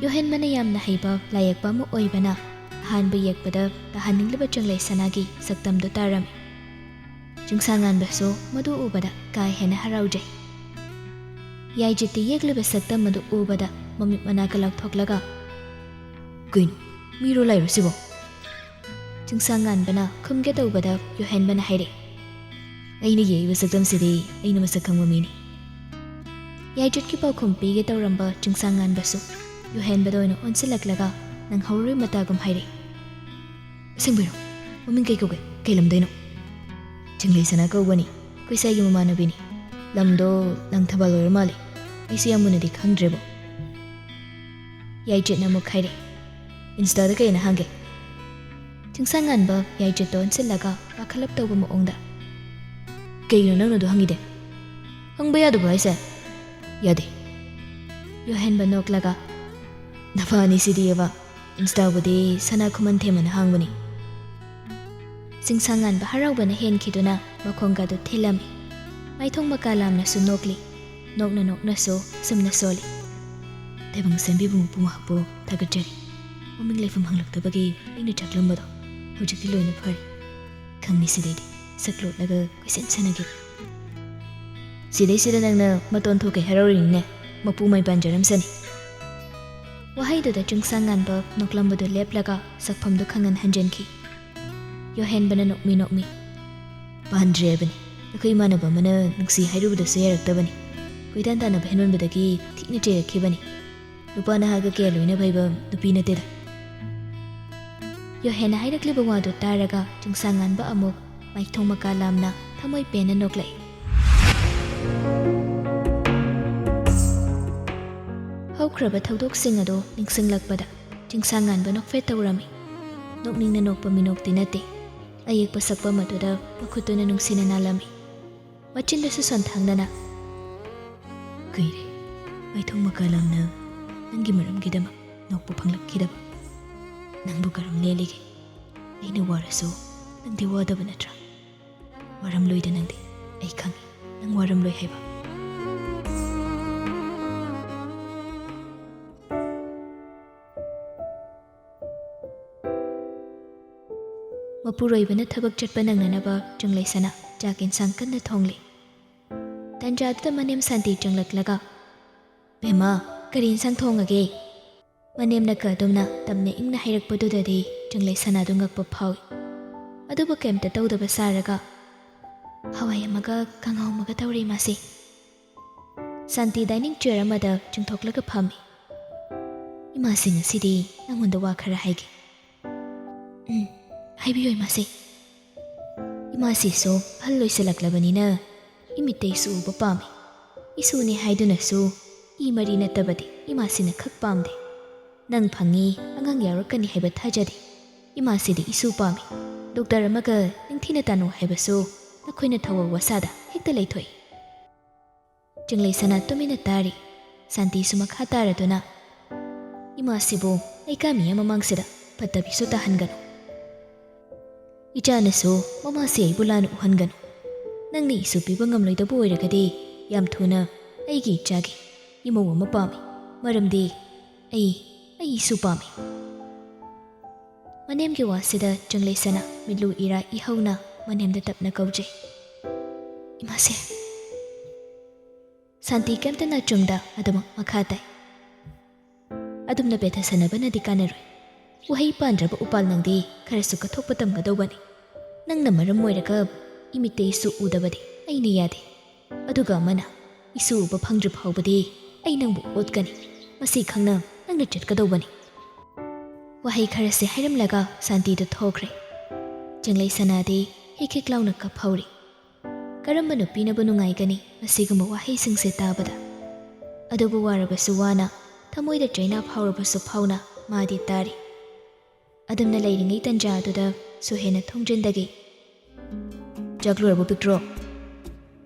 ꯌꯨꯍꯦꯟꯕꯅ ꯌꯥꯝꯅ ꯍꯩꯕ ꯂꯥꯏꯌꯦꯛꯄ ꯑꯃ ꯑꯣꯏꯕꯅ ꯑꯍꯥꯟꯕ ꯌꯦꯛꯄꯗ ꯇꯥꯍꯟꯅꯤꯡꯂꯤꯕ ꯆꯪꯂꯩ ꯁꯅꯥꯒꯤ ꯁꯛꯇꯝꯗꯨ ꯇꯥꯔꯝꯃꯤ꯫ ꯆꯤꯡꯁꯥꯡꯉꯥꯟꯕꯁꯨ ꯃꯗꯨ ꯎꯕꯗ ꯀꯥ ꯍꯦꯟꯅ ꯍꯔꯥꯎꯖꯩ꯫ ꯌꯥꯏꯖꯤꯠꯇꯤ ꯌꯦꯛꯂꯤꯕ ꯁꯛꯇꯝ ꯑꯗꯨ ꯎꯕꯗ ꯃꯃꯤꯠ ꯃꯅꯥꯀ ꯂꯥꯎꯊꯣꯛꯂꯒ, "ꯀꯩꯅꯣ, ꯃꯤꯔꯣ ꯂꯥꯏꯔꯣ ꯁꯤꯕꯣ?" ꯆꯤꯡꯁꯥꯡꯉꯥꯟꯕꯅ ꯈꯨꯝꯒꯦ ꯇꯧꯕꯗ ꯌꯨꯍꯦꯟꯕꯅ ꯍꯥꯏꯔꯛꯏ, "ꯑꯩꯅ ꯌꯦꯛꯏꯕ ꯁꯛꯇꯝꯁꯤꯗꯤ ꯑꯩꯅ ꯃꯁꯛ ꯈꯪꯕ ꯃꯤꯅꯤ"꯫ ꯌꯥꯏꯖꯤꯠꯀꯤ ꯄꯥꯎꯈꯨꯝ ꯄꯤꯒꯦ ꯇꯧꯔꯝꯕ ꯆꯤꯡꯁꯥꯡꯉꯥꯟꯕꯁꯨ ꯌꯨꯍꯦꯟꯕꯗ ꯑꯣꯏꯅ ꯑꯣꯟꯁꯤꯜꯂꯛꯂꯒ ꯅꯪꯍꯧꯔꯣꯏ ꯃꯇꯥꯒꯨꯝ ꯍꯥꯏꯔꯛꯏ, ꯑꯁꯦꯡꯕꯩꯔꯣ? ꯃꯃꯤꯡ ꯀꯩ ꯀꯧꯒꯦ? ꯀꯩ ꯂꯝꯗꯩꯅꯣ? ꯆꯤꯡꯂꯩ ꯁꯅꯥ ꯀꯧꯕꯅꯤ꯫ ꯑꯩꯈꯣꯏ ꯁꯥꯏꯒꯤ ꯃꯃꯥꯟꯅꯕꯤꯅꯤ꯫ ꯂꯝꯗꯣ ꯂꯪꯊꯕꯥꯜ ꯑꯣꯏꯔ ꯃꯥꯜꯂꯦ꯫ ꯑꯩꯁꯨ ꯌꯥꯝ ꯃꯨꯟꯅꯗꯤ ꯈꯪꯗ꯭ꯔꯦꯕꯣ꯫ ꯌꯥꯏꯆꯦꯠꯅ ꯑꯃꯨꯛ ꯍꯥꯏꯔꯦ, "ꯏꯟꯁꯇꯥꯗ ꯀꯩꯅ ꯍꯥꯡꯒꯦ?" ꯆꯤꯡꯁꯥꯡ ꯉꯥꯟꯕ ꯌꯥꯏꯆꯦꯠꯇꯣ ꯑꯣꯟꯁꯤꯜꯂꯒ ꯋꯥꯈꯜꯂꯞ ꯇꯧꯕ ꯃꯑꯣꯡꯗ, "ꯀꯩꯒꯤꯅꯣ ꯅꯪꯅ ꯑꯗꯨ ꯍꯪꯉꯤꯗꯦ? ꯍꯪꯕ ꯌꯥꯗꯕ꯭ꯔꯣ ꯍꯥꯏꯁꯦ?" "ꯌꯥꯗꯦ꯫" ꯌꯣꯍꯦꯟꯕ ꯅꯣꯛꯂꯒ, "ꯅꯕꯥꯅꯤꯁꯤꯗꯤꯑꯕ, ꯏꯟꯁꯇꯥꯕꯨꯗꯤ ꯁꯅꯥ ꯈꯨꯃꯟ ꯊꯦꯝꯕꯅ ꯍꯥꯡꯕꯅꯤ꯫" ꯆꯤꯡꯁꯥꯡ ꯉꯥꯟꯕ ꯍꯔꯥꯎꯕꯅ ꯍꯦꯟꯈꯤꯗꯨꯅ ꯃꯈꯣꯡꯒꯗꯨ ꯊꯤꯜꯂꯝꯃꯤ꯫ ꯃꯥꯏꯊꯣꯡ ꯃꯀꯥ ꯂꯥꯝꯅꯁꯨ ꯅꯣꯛꯂꯤ, ꯅꯣꯛꯅ ꯅꯣꯛꯅꯁꯨ ꯁꯨꯝꯅ ꯁꯣꯜꯂꯤ꯫ "ꯇꯥꯏꯕꯪ ꯁꯦꯝꯕꯤꯕ ꯃꯄꯨ ꯃꯍꯥꯛꯄꯨ ꯊꯥꯒꯠꯆꯔꯤ꯫ ꯃꯃꯤꯡ ꯂꯩꯐꯝ ꯍꯪꯂꯛꯇꯕꯒꯤ ꯑꯩꯅ ꯆꯥꯛꯂꯝꯕꯗꯣ ꯍꯧꯖꯤꯛꯇꯤ ꯂꯣꯏꯅ ꯐꯔꯦ꯫ ꯈꯪꯅꯤ ꯁꯤꯗꯩꯗꯤ ꯁꯛ ꯂꯣꯠꯂꯒ ꯀꯣꯏꯁꯦꯟ ꯁꯥꯟꯅꯒꯦ꯫" "ꯁꯤꯗꯩꯁꯤꯗ ꯅꯪꯅ ꯃꯇꯣꯟ ꯊꯣꯛꯀꯦ ꯍꯥꯏꯔꯧꯔꯤꯅꯤꯅꯦ, ꯃꯄꯨ ꯃꯩ ꯄꯥꯟꯖꯔꯝꯁꯅꯤ꯫" ꯋꯥꯍꯩꯗꯨꯗ ꯆꯤꯡꯁꯥꯡ ꯉꯥꯟꯕ ꯅꯣꯛꯂꯝꯕꯗꯨ ꯂꯦꯞꯂꯒ ꯁꯛꯐꯝꯗꯨ ꯈꯪꯍꯟ ꯍꯟꯖꯤꯟꯈꯤ꯫ ꯌꯣꯍꯦꯟꯕꯅ ꯅꯣꯛꯃꯤ ꯅꯣꯛꯃꯤ, "ꯄꯥꯟꯗ꯭ꯔꯦ ꯍꯥꯏꯕꯅꯤ꯫ ꯑꯩꯈꯣꯏ ꯏꯃꯥꯟꯅꯕ ꯑꯃꯅ ꯅꯨꯡꯁꯤ ꯍꯥꯏꯔꯨꯕꯗꯁꯨ ꯌꯥꯔꯛꯇꯕꯅꯤ꯫ ꯀꯣꯏꯇꯥꯟ ꯇꯥꯟꯅꯕ ꯍꯦꯟꯃꯟꯕꯗꯒꯤ ꯊꯤꯅ ꯆꯩꯔꯛꯈꯤꯕꯅꯤ꯫ ꯅꯨꯄꯥ ꯅꯍꯥꯒ ꯀꯌꯥ ꯂꯣꯏꯅꯕ ꯍꯩꯕ ꯅꯨꯄꯤ ꯅꯠꯇꯦꯗ꯫" ꯌꯣꯍꯦꯟꯅ ꯍꯥꯏꯔꯛꯂꯤꯕ ꯋꯥꯗꯨ ꯇꯥꯔꯒ ꯆꯤꯡꯁꯥꯡ ꯉꯥꯟꯕ ꯑꯃꯨꯛ ꯃꯥꯏꯊꯣꯡ ꯃꯀꯥ ꯂꯥꯝꯅ ꯊꯃꯣꯏ ꯄꯦꯟꯅ ꯅꯣꯛꯂꯛꯏ꯫ ꯍꯧꯈ꯭ꯔꯕ ꯊꯧꯗꯣꯛꯁꯤꯡ ꯑꯗꯨ ꯅꯤꯡꯁꯤꯡꯂꯛꯄꯗ ꯆꯤꯡꯁꯥꯡ ꯉꯥꯟꯕ ꯅꯣꯛꯐꯦꯠ ꯇꯧꯔꯝꯃꯤ꯫ ꯅꯣꯛꯅꯤꯡꯅ ꯅꯣꯛꯄ ꯃꯤꯅꯣꯛꯇꯤ ꯅꯠꯇꯦ꯫ ꯑꯌꯦꯛꯄ ꯁꯛꯄꯝ ꯑꯗꯨꯗ ꯃꯈꯨꯠꯇꯨꯅ ꯅꯨꯡꯁꯤꯅ ꯅꯥꯜꯂꯝꯃꯤ꯫ ꯃꯆꯤꯟꯗꯁꯨ ꯁꯣꯟꯊꯥꯡꯅꯅ, "ꯀꯨꯏꯔꯦ ꯃꯥꯏꯊꯣꯡ ꯃꯀꯥ ꯂꯥꯝꯅ ꯅꯪꯒꯤ ꯃꯔꯝꯒꯤꯗꯃꯛ ꯅꯣꯛꯄ ꯐꯪꯂꯛꯈꯤꯗꯕ꯫ ꯅꯪꯕꯨ ꯀꯔꯝ ꯂꯦꯜꯂꯤꯒꯦ? ꯑꯩꯅ ꯋꯥꯔꯁꯨ ꯅꯪꯗꯤ ꯋꯥꯗꯕ ꯅꯠꯇ꯭ꯔꯥ? ꯋꯥꯔꯝꯂꯣꯏꯗ ꯅꯪꯗꯤ, ꯑꯩ ꯈꯪꯏ ꯅꯪ ꯋꯥꯔꯝꯂꯣꯏ ꯍꯥꯏꯕ꯫" ꯃꯄꯨꯔꯣꯏꯕꯅ ꯊꯕꯛ ꯆꯠꯄ ꯅꯪꯅꯅꯕ ꯆꯤꯡꯂꯩꯁꯅꯥ ꯆꯥꯛ ꯏꯟꯁꯥꯡ ꯀꯟꯅ ꯊꯣꯡꯂꯤ꯫ ꯇꯟꯖꯥꯗꯨꯗ ꯃꯅꯦꯝ ꯁꯥꯟꯇꯤ ꯆꯪꯂꯛꯂꯒ, "ꯕꯦꯝꯃ, ꯀꯔꯤ ꯏꯟꯁꯥꯡ ꯊꯣꯡꯉꯒꯦ?" ꯃꯅꯦꯝꯅ ꯀ ꯑꯗꯨꯝꯅ ꯇꯞꯅ ꯏꯪꯅ ꯍꯥꯏꯔꯛꯄꯗꯨꯗꯗꯤ ꯆꯤꯡꯂꯩꯁꯅꯥꯗꯨ ꯉꯛꯄ ꯐꯥꯎꯏ꯫ ꯑꯗꯨꯕꯨ ꯀꯩꯝꯇ ꯇꯧꯗꯕ ꯁꯥꯔꯒ, "ꯍꯋꯥꯏ ꯑꯃꯒ ꯀꯥꯡꯍꯧ ꯑꯃꯒ ꯇꯧꯔꯦ ꯏꯃꯥꯁꯦ꯫" ꯁꯥꯟꯇꯤ ꯗꯥꯏꯅꯤꯡ ꯆꯤꯌꯔ ꯑꯃꯗ ꯆꯤꯡꯊꯣꯛꯂꯒ ꯐꯝꯃꯤ꯫ "ꯏꯃꯥꯁꯦ, ꯉꯁꯤꯗꯤ ꯅꯪꯉꯣꯟꯗ ꯋꯥ ꯈꯔ ꯍꯥꯏꯒꯦ꯫" "ꯎꯝ, ꯍꯥꯏꯕꯤꯌꯨ ꯏꯃꯥꯁꯤ꯫ ꯏꯃꯥꯁꯤꯁꯨ ꯑꯍꯜ ꯑꯣꯏꯁꯜꯂꯛꯂꯕꯅꯤꯅ ꯏꯃꯤꯠꯇ ꯏꯁꯨ ꯎꯕ ꯄꯥꯝꯃꯤ꯫ ꯏꯁꯨꯅꯤ ꯍꯥꯏꯗꯨꯅꯁꯨ ꯏ ꯃꯔꯤ ꯅꯠꯇꯕꯗꯤ ꯏꯃꯥꯁꯤꯅ ꯈꯛ ꯄꯥꯝꯗꯦ꯫ ꯅꯪ ꯐꯪꯉꯤ, ꯑꯉꯥꯡ ꯌꯥꯎꯔꯛꯀꯅꯤ ꯍꯥꯏꯕ ꯊꯥꯖꯗꯦ꯫ ꯏꯃꯥꯁꯤꯗꯤ ꯏꯁꯨ ꯄꯥꯝꯃꯤ꯫ ꯗꯣꯛꯇꯔ ꯑꯃꯒ ꯅꯤꯡꯊꯤꯅ ꯇꯥꯅꯧ ꯍꯥꯏꯕꯁꯨ ꯅꯈꯣꯏꯅ ꯊꯧꯑꯣ ꯋꯥꯁꯥꯗ ꯍꯦꯛꯇ ꯂꯩꯊꯣꯛꯏ꯫ ꯆꯤꯡꯂꯩꯁꯅꯥ ꯇꯨꯃꯤꯟꯅ ꯇꯥꯔꯤ꯫ ꯁꯥꯟꯇꯤꯁꯨ ꯃꯈꯥ ꯇꯥꯔꯗꯨꯅ, "ꯏꯃꯥꯁꯤꯕꯨ ꯂꯩꯀꯥꯏ ꯃꯤꯌꯥꯝ ꯃꯃꯥꯡꯁꯤꯗ ꯐꯠꯇꯕꯤꯁꯨ ꯇꯥꯍꯟꯒꯅꯨ꯫ ꯏꯆꯥꯅꯁꯨ ꯃꯃꯥꯁꯤ ꯑꯩꯕꯨ ꯂꯥꯟꯅ ꯎꯍꯟꯒꯅꯨ꯫ ꯅꯪꯅ ꯏꯁꯨ ꯄꯤꯕ ꯉꯝꯂꯣꯏꯗꯕ ꯑꯣꯏꯔꯒꯗꯤ ꯌꯥꯝ ꯊꯨꯅ ꯑꯩꯒꯤ ꯏꯆꯥꯒꯤ ꯏꯃꯧ ꯑꯃ ꯄꯥꯝꯃꯤ꯫ ꯃꯔꯝꯗꯤ ꯑꯩ, ꯑꯩ ꯏꯁꯨ ꯄꯥꯝꯃꯤ꯫" ꯃꯅꯦꯝꯒꯤ ꯋꯥꯁꯤꯗ ꯆꯤꯡꯂꯩꯁꯅꯥ ꯃꯤꯠꯂꯨ ꯏꯔꯥ ꯏꯍꯧꯅ ꯃꯅꯦꯝꯗ ꯇꯞꯅ ꯀꯧꯖꯩ꯫ "ꯏꯃꯥꯁꯦ꯫" ꯁꯥꯟꯇꯤ ꯀꯩꯝꯇ ꯅꯥꯆꯨꯝꯗ ꯑꯗꯨꯃꯛ ꯃꯈꯥ ꯇꯥꯏ꯫ "ꯑꯗꯨꯝꯅ ꯕꯦꯊ ꯁꯥꯟꯅꯕꯅꯗꯤ ꯀꯥꯟꯅꯔꯣꯏ꯫ ꯎꯍꯩ ꯄꯥꯟꯗ꯭ꯔꯕ ꯎꯄꯥꯜ ꯅꯪꯗꯤ ꯈꯔꯁꯨ ꯀꯠꯊꯣꯛꯄ ꯇꯝꯒꯗꯧꯕꯅꯤ꯫ ꯅꯪꯅ ꯃꯔꯝ ꯑꯣꯏꯔꯒ ꯏꯃꯤꯠꯇ ꯏꯁꯨ ꯎꯗꯕꯗꯤ ꯑꯩꯅ ꯌꯥꯗꯦ꯫ ꯑꯗꯨꯒ ꯑꯃꯅ ꯏꯁꯨ ꯎꯕ ꯐꯪꯗ꯭ꯔꯤ ꯐꯥꯎꯕꯗꯤ ꯑꯩ ꯅꯪꯕꯨ ꯑꯣꯠꯀꯅꯤ꯫ ꯃꯁꯤ ꯈꯪꯅ ꯅꯪꯅ ꯆꯠꯀꯗꯧꯕꯅꯤ꯫" ꯋꯥꯍꯩ ꯈꯔꯁꯦ ꯍꯥꯏꯔꯝꯂꯒ ꯁꯥꯟꯇꯤꯗꯨ ꯊꯣꯛꯈ꯭ꯔꯦ꯫ ꯆꯤꯡꯂꯩꯁꯅꯥꯗꯤ ꯍꯤꯛ ꯍꯤꯛ ꯂꯥꯎꯅ ꯀꯞꯍꯧꯔꯤ꯫ ꯀꯔꯝꯕ ꯅꯨꯄꯤꯅꯕꯨ ꯅꯨꯡꯉꯥꯏꯒꯅꯤ ꯑꯁꯤꯒꯨꯝꯕ ꯋꯥꯍꯩꯁꯤꯡꯁꯦ ꯇꯥꯕꯗ? ꯑꯗꯨꯕꯨ ꯋꯥꯔꯕꯁꯨ ꯋꯥꯅ, ꯊꯃꯣꯏꯗ ꯆꯩꯅꯥ ꯐꯥꯎꯔꯕꯁꯨ ꯐꯥꯎꯅ ꯃꯥꯗꯤ ꯇꯥꯔꯤ꯫ ꯑꯗꯨꯝꯅ ꯂꯩꯔꯤꯉꯩ ꯇꯟꯖꯥ ꯑꯗꯨꯗ ꯁꯨꯍꯦꯟꯅ ꯊꯣꯡꯖꯤꯟꯗꯒꯤ, "ꯆꯥꯛ ꯂꯣꯏꯔꯕꯣ ꯄꯤꯛꯇ꯭ꯔꯣ?"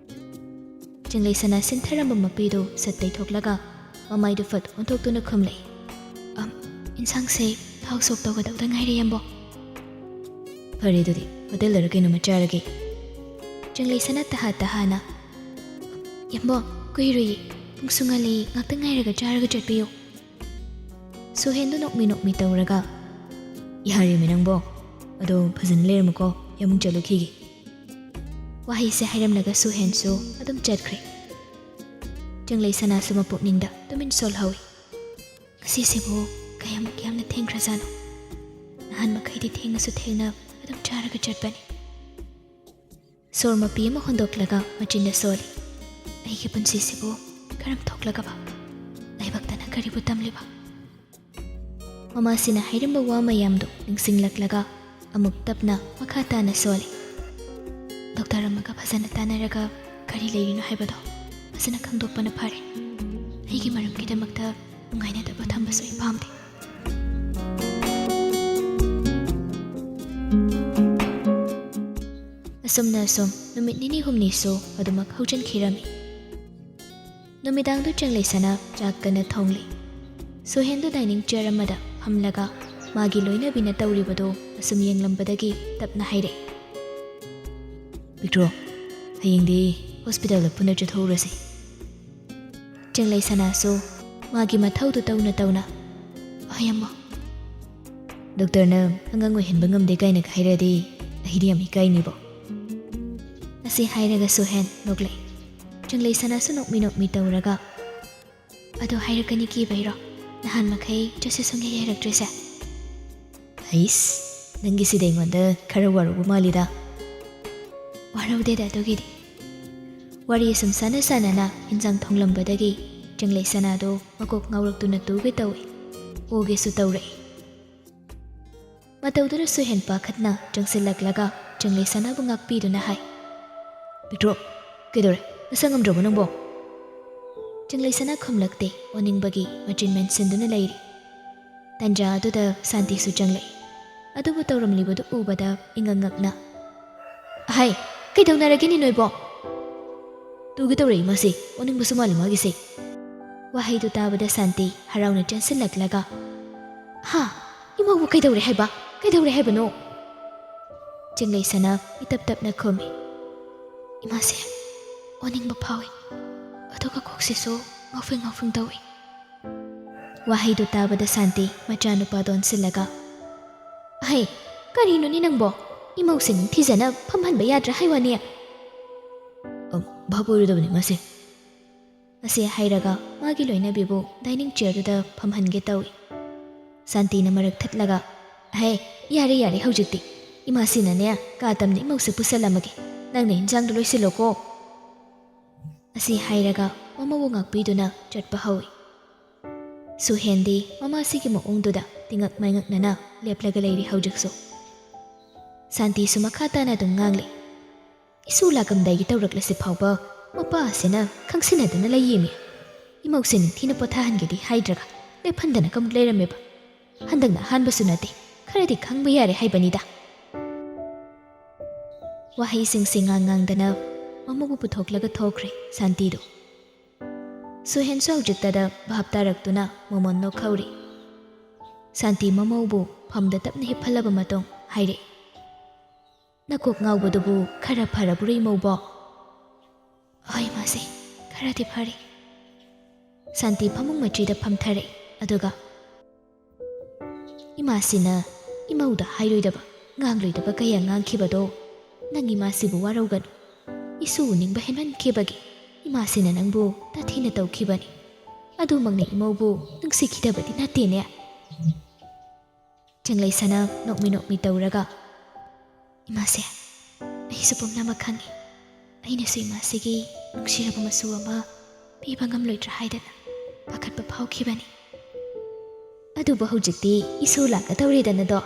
ꯆꯤꯡꯂꯩꯁꯅꯥ ꯁꯤꯟꯊꯔꯝꯕ ꯃꯄꯤꯗꯨ ꯁꯠ ꯇꯩꯊꯣꯛꯂꯒ ꯃꯃꯥꯏꯗꯨ ꯐꯠ ꯑꯣꯟꯊꯣꯛꯇꯨꯅ ꯈꯨꯝꯂꯛꯏ, "ꯑꯝ, ꯏꯟꯁꯥꯡꯁꯦ ꯊꯥꯎ ꯁꯣꯛ ꯇꯧꯒꯗꯧꯗ ꯉꯥꯏꯔꯦ, ꯌꯥꯝꯕꯣ꯫" "ꯐꯔꯦ ꯑꯗꯨꯗꯤ, ꯍꯣꯇꯦꯜꯗꯔ ꯀꯩꯅꯣꯝꯃ ꯆꯥꯔꯒꯦ꯫" ꯆꯤꯡꯂꯩꯁꯅꯥ ꯇꯍꯥ ꯇꯍꯥꯅ, "ꯌꯥꯝꯕꯣ, ꯀꯨꯏꯔꯣꯏꯌꯦ, ꯄꯨꯡꯁꯨ ꯉꯜꯂꯤ, ꯉꯥꯛꯇꯪ ꯉꯥꯏꯔꯒ ꯆꯥꯔꯒ ꯆꯠꯄꯤꯌꯨ꯫" ꯁꯨꯍꯦꯟꯗꯨ ꯅꯣꯛꯃꯤ ꯅꯣꯛꯃꯤ ꯇꯧꯔꯒ, "ꯌꯥꯔꯦꯃꯤ ꯅꯪꯕꯣ, ꯑꯗꯣ ꯐꯖꯅ ꯂꯩꯔꯝꯃꯨꯀꯣ, ꯑꯩ ꯑꯃꯨꯛ ꯆꯠꯂꯨꯈꯤꯒꯦ꯫" ꯋꯥꯍꯩꯁꯦ ꯍꯥꯏꯔꯝꯂꯒ ꯁꯨꯍꯦꯟꯁꯨ ꯑꯗꯨꯝ ꯆꯠꯈ꯭ꯔꯦ꯫ ꯆꯤꯡꯂꯩꯁꯅꯥꯁꯨ ꯃꯄꯨꯛꯅꯤꯡꯗ ꯇꯨꯃꯤꯟ ꯁꯣꯜꯍꯧꯏ꯫ "ꯉꯁꯤꯁꯤꯕꯨ ꯀꯌꯥꯃꯨꯛ ꯌꯥꯝꯅ ꯊꯦꯡꯈ꯭ꯔꯖꯥꯠꯅꯣ? ꯅꯍꯥꯟ ꯃꯈꯩꯗꯤ ꯊꯦꯡꯉꯁꯨ ꯊꯦꯡꯅ ꯑꯗꯨꯝ ꯆꯥꯔꯒ ꯆꯠꯄꯅꯤ꯫" ꯁꯣꯔ ꯃꯄꯤ ꯑꯃ ꯍꯣꯟꯗꯣꯛꯂꯒ ꯃꯆꯤꯟꯗ ꯁꯣꯜꯂꯤ, "ꯑꯩꯒꯤ ꯄꯨꯟꯁꯤꯁꯤꯕꯨ ꯀꯔꯝ ꯊꯣꯛꯂꯒꯕ? ꯂꯥꯏꯕꯛꯇꯅ ꯀꯔꯤꯕꯨ ꯇꯝꯂꯤꯕ?" ꯃꯃꯥꯁꯤꯅ ꯍꯥꯏꯔꯝꯕ ꯋꯥ ꯃꯌꯥꯝꯗꯨ ꯅꯤꯡꯁꯤꯡꯂꯛꯂꯒ ꯑꯃꯨꯛ ꯇꯞꯅ ꯃꯈꯥ ꯇꯥꯅ ꯁꯣꯜꯂꯤ꯫ "ꯗꯣꯛꯇꯔ ꯑꯃꯒ ꯐꯖꯅ ꯇꯥꯟꯅꯔꯒ ꯀꯔꯤ ꯂꯩꯔꯤꯅꯣ ꯍꯥꯏꯕꯗꯣ ꯐꯖꯅ ꯈꯪꯗꯣꯛꯄꯅ ꯐꯔꯦ꯫ ꯑꯩꯒꯤ ꯃꯔꯝꯒꯤꯗꯃꯛꯇ ꯅꯨꯡꯉꯥꯏꯅꯗꯕ ꯊꯝꯕꯁꯨ ꯑꯩ ꯄꯥꯝꯗꯦ꯫" ꯑꯁꯨꯝꯅ ꯑꯁꯨꯝ ꯅꯨꯃꯤꯠ ꯅꯤꯅꯤ ꯍꯨꯝꯅꯤꯁꯨ ꯑꯗꯨꯃꯛ ꯍꯧꯖꯤꯟꯈꯤꯔꯝꯃꯤ꯫ ꯅꯨꯃꯤꯗꯥꯡꯗꯨ ꯆꯦꯡꯂꯩꯁꯅꯥ ꯆꯥꯛ ꯀꯟꯅ ꯊꯣꯡꯂꯤ꯫ ꯁꯨꯍꯦꯟꯗꯨ dining chair ꯑꯃꯗ ꯐꯝꯂꯒ ꯃꯥꯒꯤ ꯂꯣꯏꯅꯕꯤꯅ ꯇꯧꯔꯤꯕꯗꯨ ꯑꯁꯨꯝ ꯌꯦꯡꯂꯝꯕꯗꯒꯤ ꯇꯞꯅ ꯍꯥꯏꯔꯛꯏ, "ꯄꯤꯛꯇ꯭ꯔꯣ, ꯍꯌꯦꯡꯗꯤ hospitalꯗ ꯄꯨꯟꯅ ꯆꯠꯊꯣꯛꯎꯔꯁꯤ꯫" ꯆꯦꯡꯂꯩꯁꯅꯥꯁꯨ ꯃꯥꯒꯤ ꯃꯊꯧꯗꯨ ꯇꯧꯅ ꯇꯧꯅ, "ꯍꯣꯏ ꯑꯃ, ꯗꯣꯛꯇꯔꯅ ꯑꯉꯥꯡ ꯑꯣꯏꯍꯟꯕ ꯉꯝꯗꯦ ꯀꯥꯏꯅꯒ ꯍꯥꯏꯔꯛꯑꯗꯤ ꯑꯩꯗꯤ ꯌꯥꯝ ꯏꯀꯥꯏꯅꯤꯕꯣ꯫" ꯑꯁꯤ ꯍꯥꯏꯔꯒ ꯁꯨꯍꯦꯟ ꯅꯣꯛꯂꯛꯏ꯫ ꯆꯦꯡꯂꯩꯁꯅꯥꯁꯨ ꯅꯣꯛꯃꯤ ꯅꯣꯛꯃꯤ ꯇꯧꯔꯒ, "ꯑꯗꯣ ꯍꯥꯏꯔꯛꯀꯅꯤ ꯀꯤꯕꯩꯔꯣ ꯅꯍꯥꯟ ꯃꯈꯩ ꯆꯠꯁꯦ ꯁꯨꯡꯌꯥ ꯌꯥꯔꯛꯇ꯭ꯔꯤꯁꯦ?" "ꯍꯩꯁ, ꯅꯪꯒꯤꯁꯤꯗꯤ ꯑꯩꯉꯣꯟꯗ ꯈꯔ ꯋꯥꯔꯧꯕ ꯃꯥꯜꯂꯤꯗ꯫" "ꯋꯥꯔꯧꯗꯦꯗ ꯑꯗꯨꯒꯤꯗꯤ꯫" ꯋꯥꯔꯤ ꯁꯨꯝ ꯁꯥꯟꯅ ꯁꯥꯟꯅꯅ ꯏꯟꯖꯥꯡ ꯊꯣꯡꯂꯝꯕꯗꯒꯤ ꯆꯦꯡꯂꯩꯁꯅꯥꯗꯣ ꯃꯀꯣꯛ ꯉꯥꯎꯔꯛꯇꯨꯅ ꯇꯨꯒꯦ ꯇꯧꯏ, ꯑꯣꯒꯦꯁꯨ ꯇꯧꯔꯛꯏ꯫ ꯃꯇꯧꯗꯨꯗ ꯁꯨꯍꯦꯟ ꯄꯥꯈꯠꯅ ꯆꯪꯁꯤꯜꯂꯛꯂꯒ ꯆꯦꯡꯂꯩꯁꯅꯥꯕꯨ ꯉꯥꯛꯄꯤꯗꯨꯅ ꯍꯥꯏ, "ꯄꯤꯛꯇ꯭ꯔꯣ, ꯀꯩꯗꯧꯔꯦ? ꯅꯁꯥ ꯉꯝꯗ꯭ꯔꯕꯣ ꯅꯪꯕꯣ?" ꯆꯦꯡꯂꯩꯁꯅꯥ ꯈꯨꯝꯂꯛꯇꯦ, ꯑꯣꯅꯤꯡꯕꯒꯤ ꯃꯆꯤꯟ ꯃꯦꯟꯁꯤꯟꯗꯨꯅ ꯂꯩꯔꯤ꯫ ꯇꯟꯖꯥ ꯑꯗꯨꯗ ꯁꯥꯟꯇꯤꯁꯨ ꯆꯪꯂꯛꯏ꯫ ꯑꯗꯨꯕꯨ ꯇꯧꯔꯝꯂꯤꯕꯗꯨ ꯎꯕꯗ ꯏꯉꯛ ꯉꯛꯅ, "ꯑꯍꯩ, ꯀꯩꯗꯧꯅꯔꯒꯦꯅꯦ ꯅꯣꯏꯕꯣ?" "ꯇꯨꯒꯦ ꯇꯧꯔꯛꯏ ꯃꯥꯁꯦ, ꯑꯣꯅꯤꯡꯕꯁꯨ ꯃꯥꯜꯂꯤ ꯃꯥꯒꯤꯁꯦ꯫" ꯋꯥꯍꯩꯗꯨ ꯇꯥꯕꯗ ꯁꯥꯟꯇꯤ ꯍꯔꯥꯎꯅ ꯆꯦꯟꯁꯤꯜꯂꯛꯂꯒ, "ꯍꯥ? ꯏꯃꯥꯕꯨ ꯀꯩꯗꯧꯔꯦ ꯍꯥꯏꯕ? ꯀꯩꯗꯧꯔꯦ ꯍꯥꯏꯕꯅꯣ?" ꯆꯦꯡꯂꯩꯁꯅꯥ ꯏꯇꯞ ꯇꯞꯅ ꯈꯨꯝꯃꯤ, "ꯏꯃꯥꯁꯦ ꯑꯣꯅꯤꯡꯕ ꯐꯥꯎꯏ, ꯑꯗꯨꯒ ꯀꯣꯛꯁꯤꯁꯨ ꯉꯥꯎꯐꯤꯡ ꯉꯥꯎꯐꯤꯡ ꯇꯧꯏ꯫" ꯋꯥꯍꯩꯗꯨ ꯇꯥꯕꯗ ꯁꯥꯟꯇꯤ ꯃꯆꯥꯅꯨꯄꯥꯗ ꯑꯣꯟꯁꯤꯜꯂꯒ, "ꯑꯍꯩ, ꯀꯔꯤꯅꯣꯅꯦ ꯅꯪꯕꯣ? ꯏꯃꯧꯁꯦ ꯅꯤꯡꯊꯤꯖꯅ ꯐꯝꯍꯟꯕ ꯌꯥꯗ꯭ꯔꯥ ꯍꯥꯏ ꯋꯥꯅꯤ?" "ꯑ, ꯚꯥꯞ ꯑꯣꯏꯔꯨꯗꯕꯅꯤ ꯃꯥꯁꯦ꯫" ꯑꯁꯤ ꯍꯥꯏꯔꯒ ꯃꯥꯒꯤ ꯂꯣꯏꯅꯕꯤꯕꯨ dining chairꯗꯨꯗ ꯐꯝꯍꯟꯒꯦ ꯇꯧꯏ꯫ ꯁꯥꯟꯇꯤꯅ ꯃꯔꯛ ꯊꯠꯂꯒ, "ꯍꯦ, ꯌꯥꯔꯦ ꯌꯥꯔꯦ ꯍꯧꯖꯤꯛꯇꯤ꯫ ꯏꯃꯥꯁꯤꯅꯅꯦ ꯀꯥ ꯇꯝꯅ ꯏꯃꯧꯁꯦ ꯄꯨꯁꯜꯂꯝꯃꯒꯦ꯫ ꯅꯪꯅ ꯏꯟꯖꯥꯡꯗꯣ ꯂꯣꯏꯁꯤꯜꯂꯣꯀꯣ꯫" ꯑꯁꯤ ꯍꯥꯏꯔꯒ ꯃꯃꯧꯕꯨ ꯉꯥꯛꯄꯤꯗꯨꯅ ꯆꯠꯄ ꯍꯧꯏ꯫ ꯁꯨꯍꯦꯟꯗꯤ ꯃꯃꯥꯁꯤꯒꯤ ꯃꯑꯣꯡꯗꯨꯗ ꯇꯤꯉꯛ ꯃꯥꯏꯉꯛꯅꯅ ꯂꯦꯞꯂꯒ ꯂꯩꯔꯤ ꯍꯧꯖꯤꯛꯁꯨ꯫ ꯁꯥꯟꯇꯤꯁꯨ ꯃꯈꯥ ꯇꯥꯅ ꯑꯗꯨꯝ ꯉꯥꯡꯂꯤ꯫ ꯏꯁꯨ ꯂꯥꯛꯂꯝꯗꯥꯏꯒꯤ ꯇꯧꯔꯛꯂꯁꯤ ꯐꯥꯎꯕ ꯃꯄꯥ ꯑꯁꯤꯅ ꯈꯪꯁꯤꯟꯅꯗꯅ ꯂꯩꯌꯦꯃꯤ꯫ ꯏꯃꯧꯁꯦ ꯅꯤꯡꯊꯤꯅ ꯄꯣꯊꯥꯍꯟꯒꯦꯗꯤ ꯍꯥꯏꯗ꯭ꯔꯒ ꯂꯦꯞꯍꯟꯗꯅ ꯀꯃꯨꯛ ꯂꯩꯔꯝꯃꯦꯕ꯫ ꯍꯟꯗꯛꯅ ꯑꯍꯥꯟꯕꯁꯨ ꯅꯠꯇꯦ, ꯈꯔꯗꯤ ꯈꯪꯕ ꯌꯥꯔꯦ ꯍꯥꯏꯕꯅꯤꯗ꯫ ꯋꯥꯍꯩꯁꯤꯡꯁꯦ ꯉꯥꯡ ꯉꯥꯡꯗꯅ ꯃꯃꯧꯕꯨ ꯄꯨꯊꯣꯛꯂꯒ ꯊꯣꯛꯈ꯭ꯔꯦ ꯁꯥꯟꯇꯤꯗꯨ꯫ ꯁꯨꯍꯦꯟꯁꯨ ꯍꯧꯖꯤꯛꯇꯗ ꯚꯥꯞ ꯇꯥꯔꯛꯇꯨꯅ ꯃꯣꯃꯣꯟ ꯅꯣꯛꯍꯧꯔꯤ꯫ ꯁꯥꯟꯇꯤ ꯃꯃꯧꯕꯨ ꯐꯝꯗ ꯇꯞꯅ ꯍꯤꯞꯍꯜꯂꯕ ꯃꯇꯨꯡ ꯍꯥꯏꯔꯛꯏ, "ꯅꯀꯣꯛ ꯉꯥꯎꯕꯗꯨꯕꯨ ꯈꯔ ꯐꯔꯕ꯭ꯔꯣ ꯏꯃꯧꯕꯣ?" "ꯍꯣꯏ ꯃꯥꯁꯦ, ꯈꯔꯗꯤ ꯐꯔꯦ꯫" ꯁꯥꯟꯇꯤ ꯐꯃꯨꯡ ꯃꯆꯤꯗ ꯐꯝꯊꯔꯛꯏ, ꯑꯗꯨꯒ, "ꯏꯃꯥꯁꯤꯅ ꯏꯃꯧꯗ ꯍꯥꯏꯔꯣꯏꯗꯕ, ꯉꯥꯡꯂꯣꯏꯗꯕ ꯀꯌꯥ ꯉꯥꯡꯈꯤꯕꯗꯣ ꯅꯪ ꯏꯃꯥꯁꯤꯕꯨ ꯋꯥꯔꯧꯒꯅꯨ꯫ ꯏꯁꯨ ꯎꯅꯤꯡꯕ ꯍꯦꯟꯃꯟꯈꯤꯕꯒꯤ ꯏꯃꯥꯁꯤꯅ ꯅꯪꯕꯨ ꯇꯥꯊꯤꯅ ꯇꯧꯈꯤꯕꯅꯤ꯫ ꯑꯗꯨꯃꯛꯅ ꯏꯃꯧꯕꯨ ꯅꯨꯡꯁꯤꯈꯤꯗꯕꯗꯤ ꯅꯠꯇꯦꯅꯦ?" ꯆꯤꯡꯂꯩꯁꯅꯥ ꯅꯣꯛꯃꯤ ꯅꯣꯛꯃꯤ ꯇꯧꯔꯒ, "ꯏꯃꯥꯁꯦ, ꯑꯩꯁꯨ ꯄꯨꯝꯅꯃꯛ ꯈꯪꯉꯤ꯫ ꯑꯩꯅꯁꯨ ꯏꯃꯥꯁꯤꯒꯤ ꯅꯨꯡꯁꯤꯔꯕ ꯃꯆꯨ ꯑꯃ ꯄꯤꯕ ꯉꯝꯂꯣꯏꯗ꯭ꯔꯥ ꯍꯥꯏꯗꯅ ꯄꯥꯈꯠꯄ ꯐꯥꯎꯈꯤꯕꯅꯤ꯫ ꯑꯗꯨꯕꯨ ꯍꯧꯖꯤꯛꯇꯤ ꯏꯁꯨ ꯂꯥꯛꯀꯗꯧꯔꯦꯗꯅꯗꯣ꯫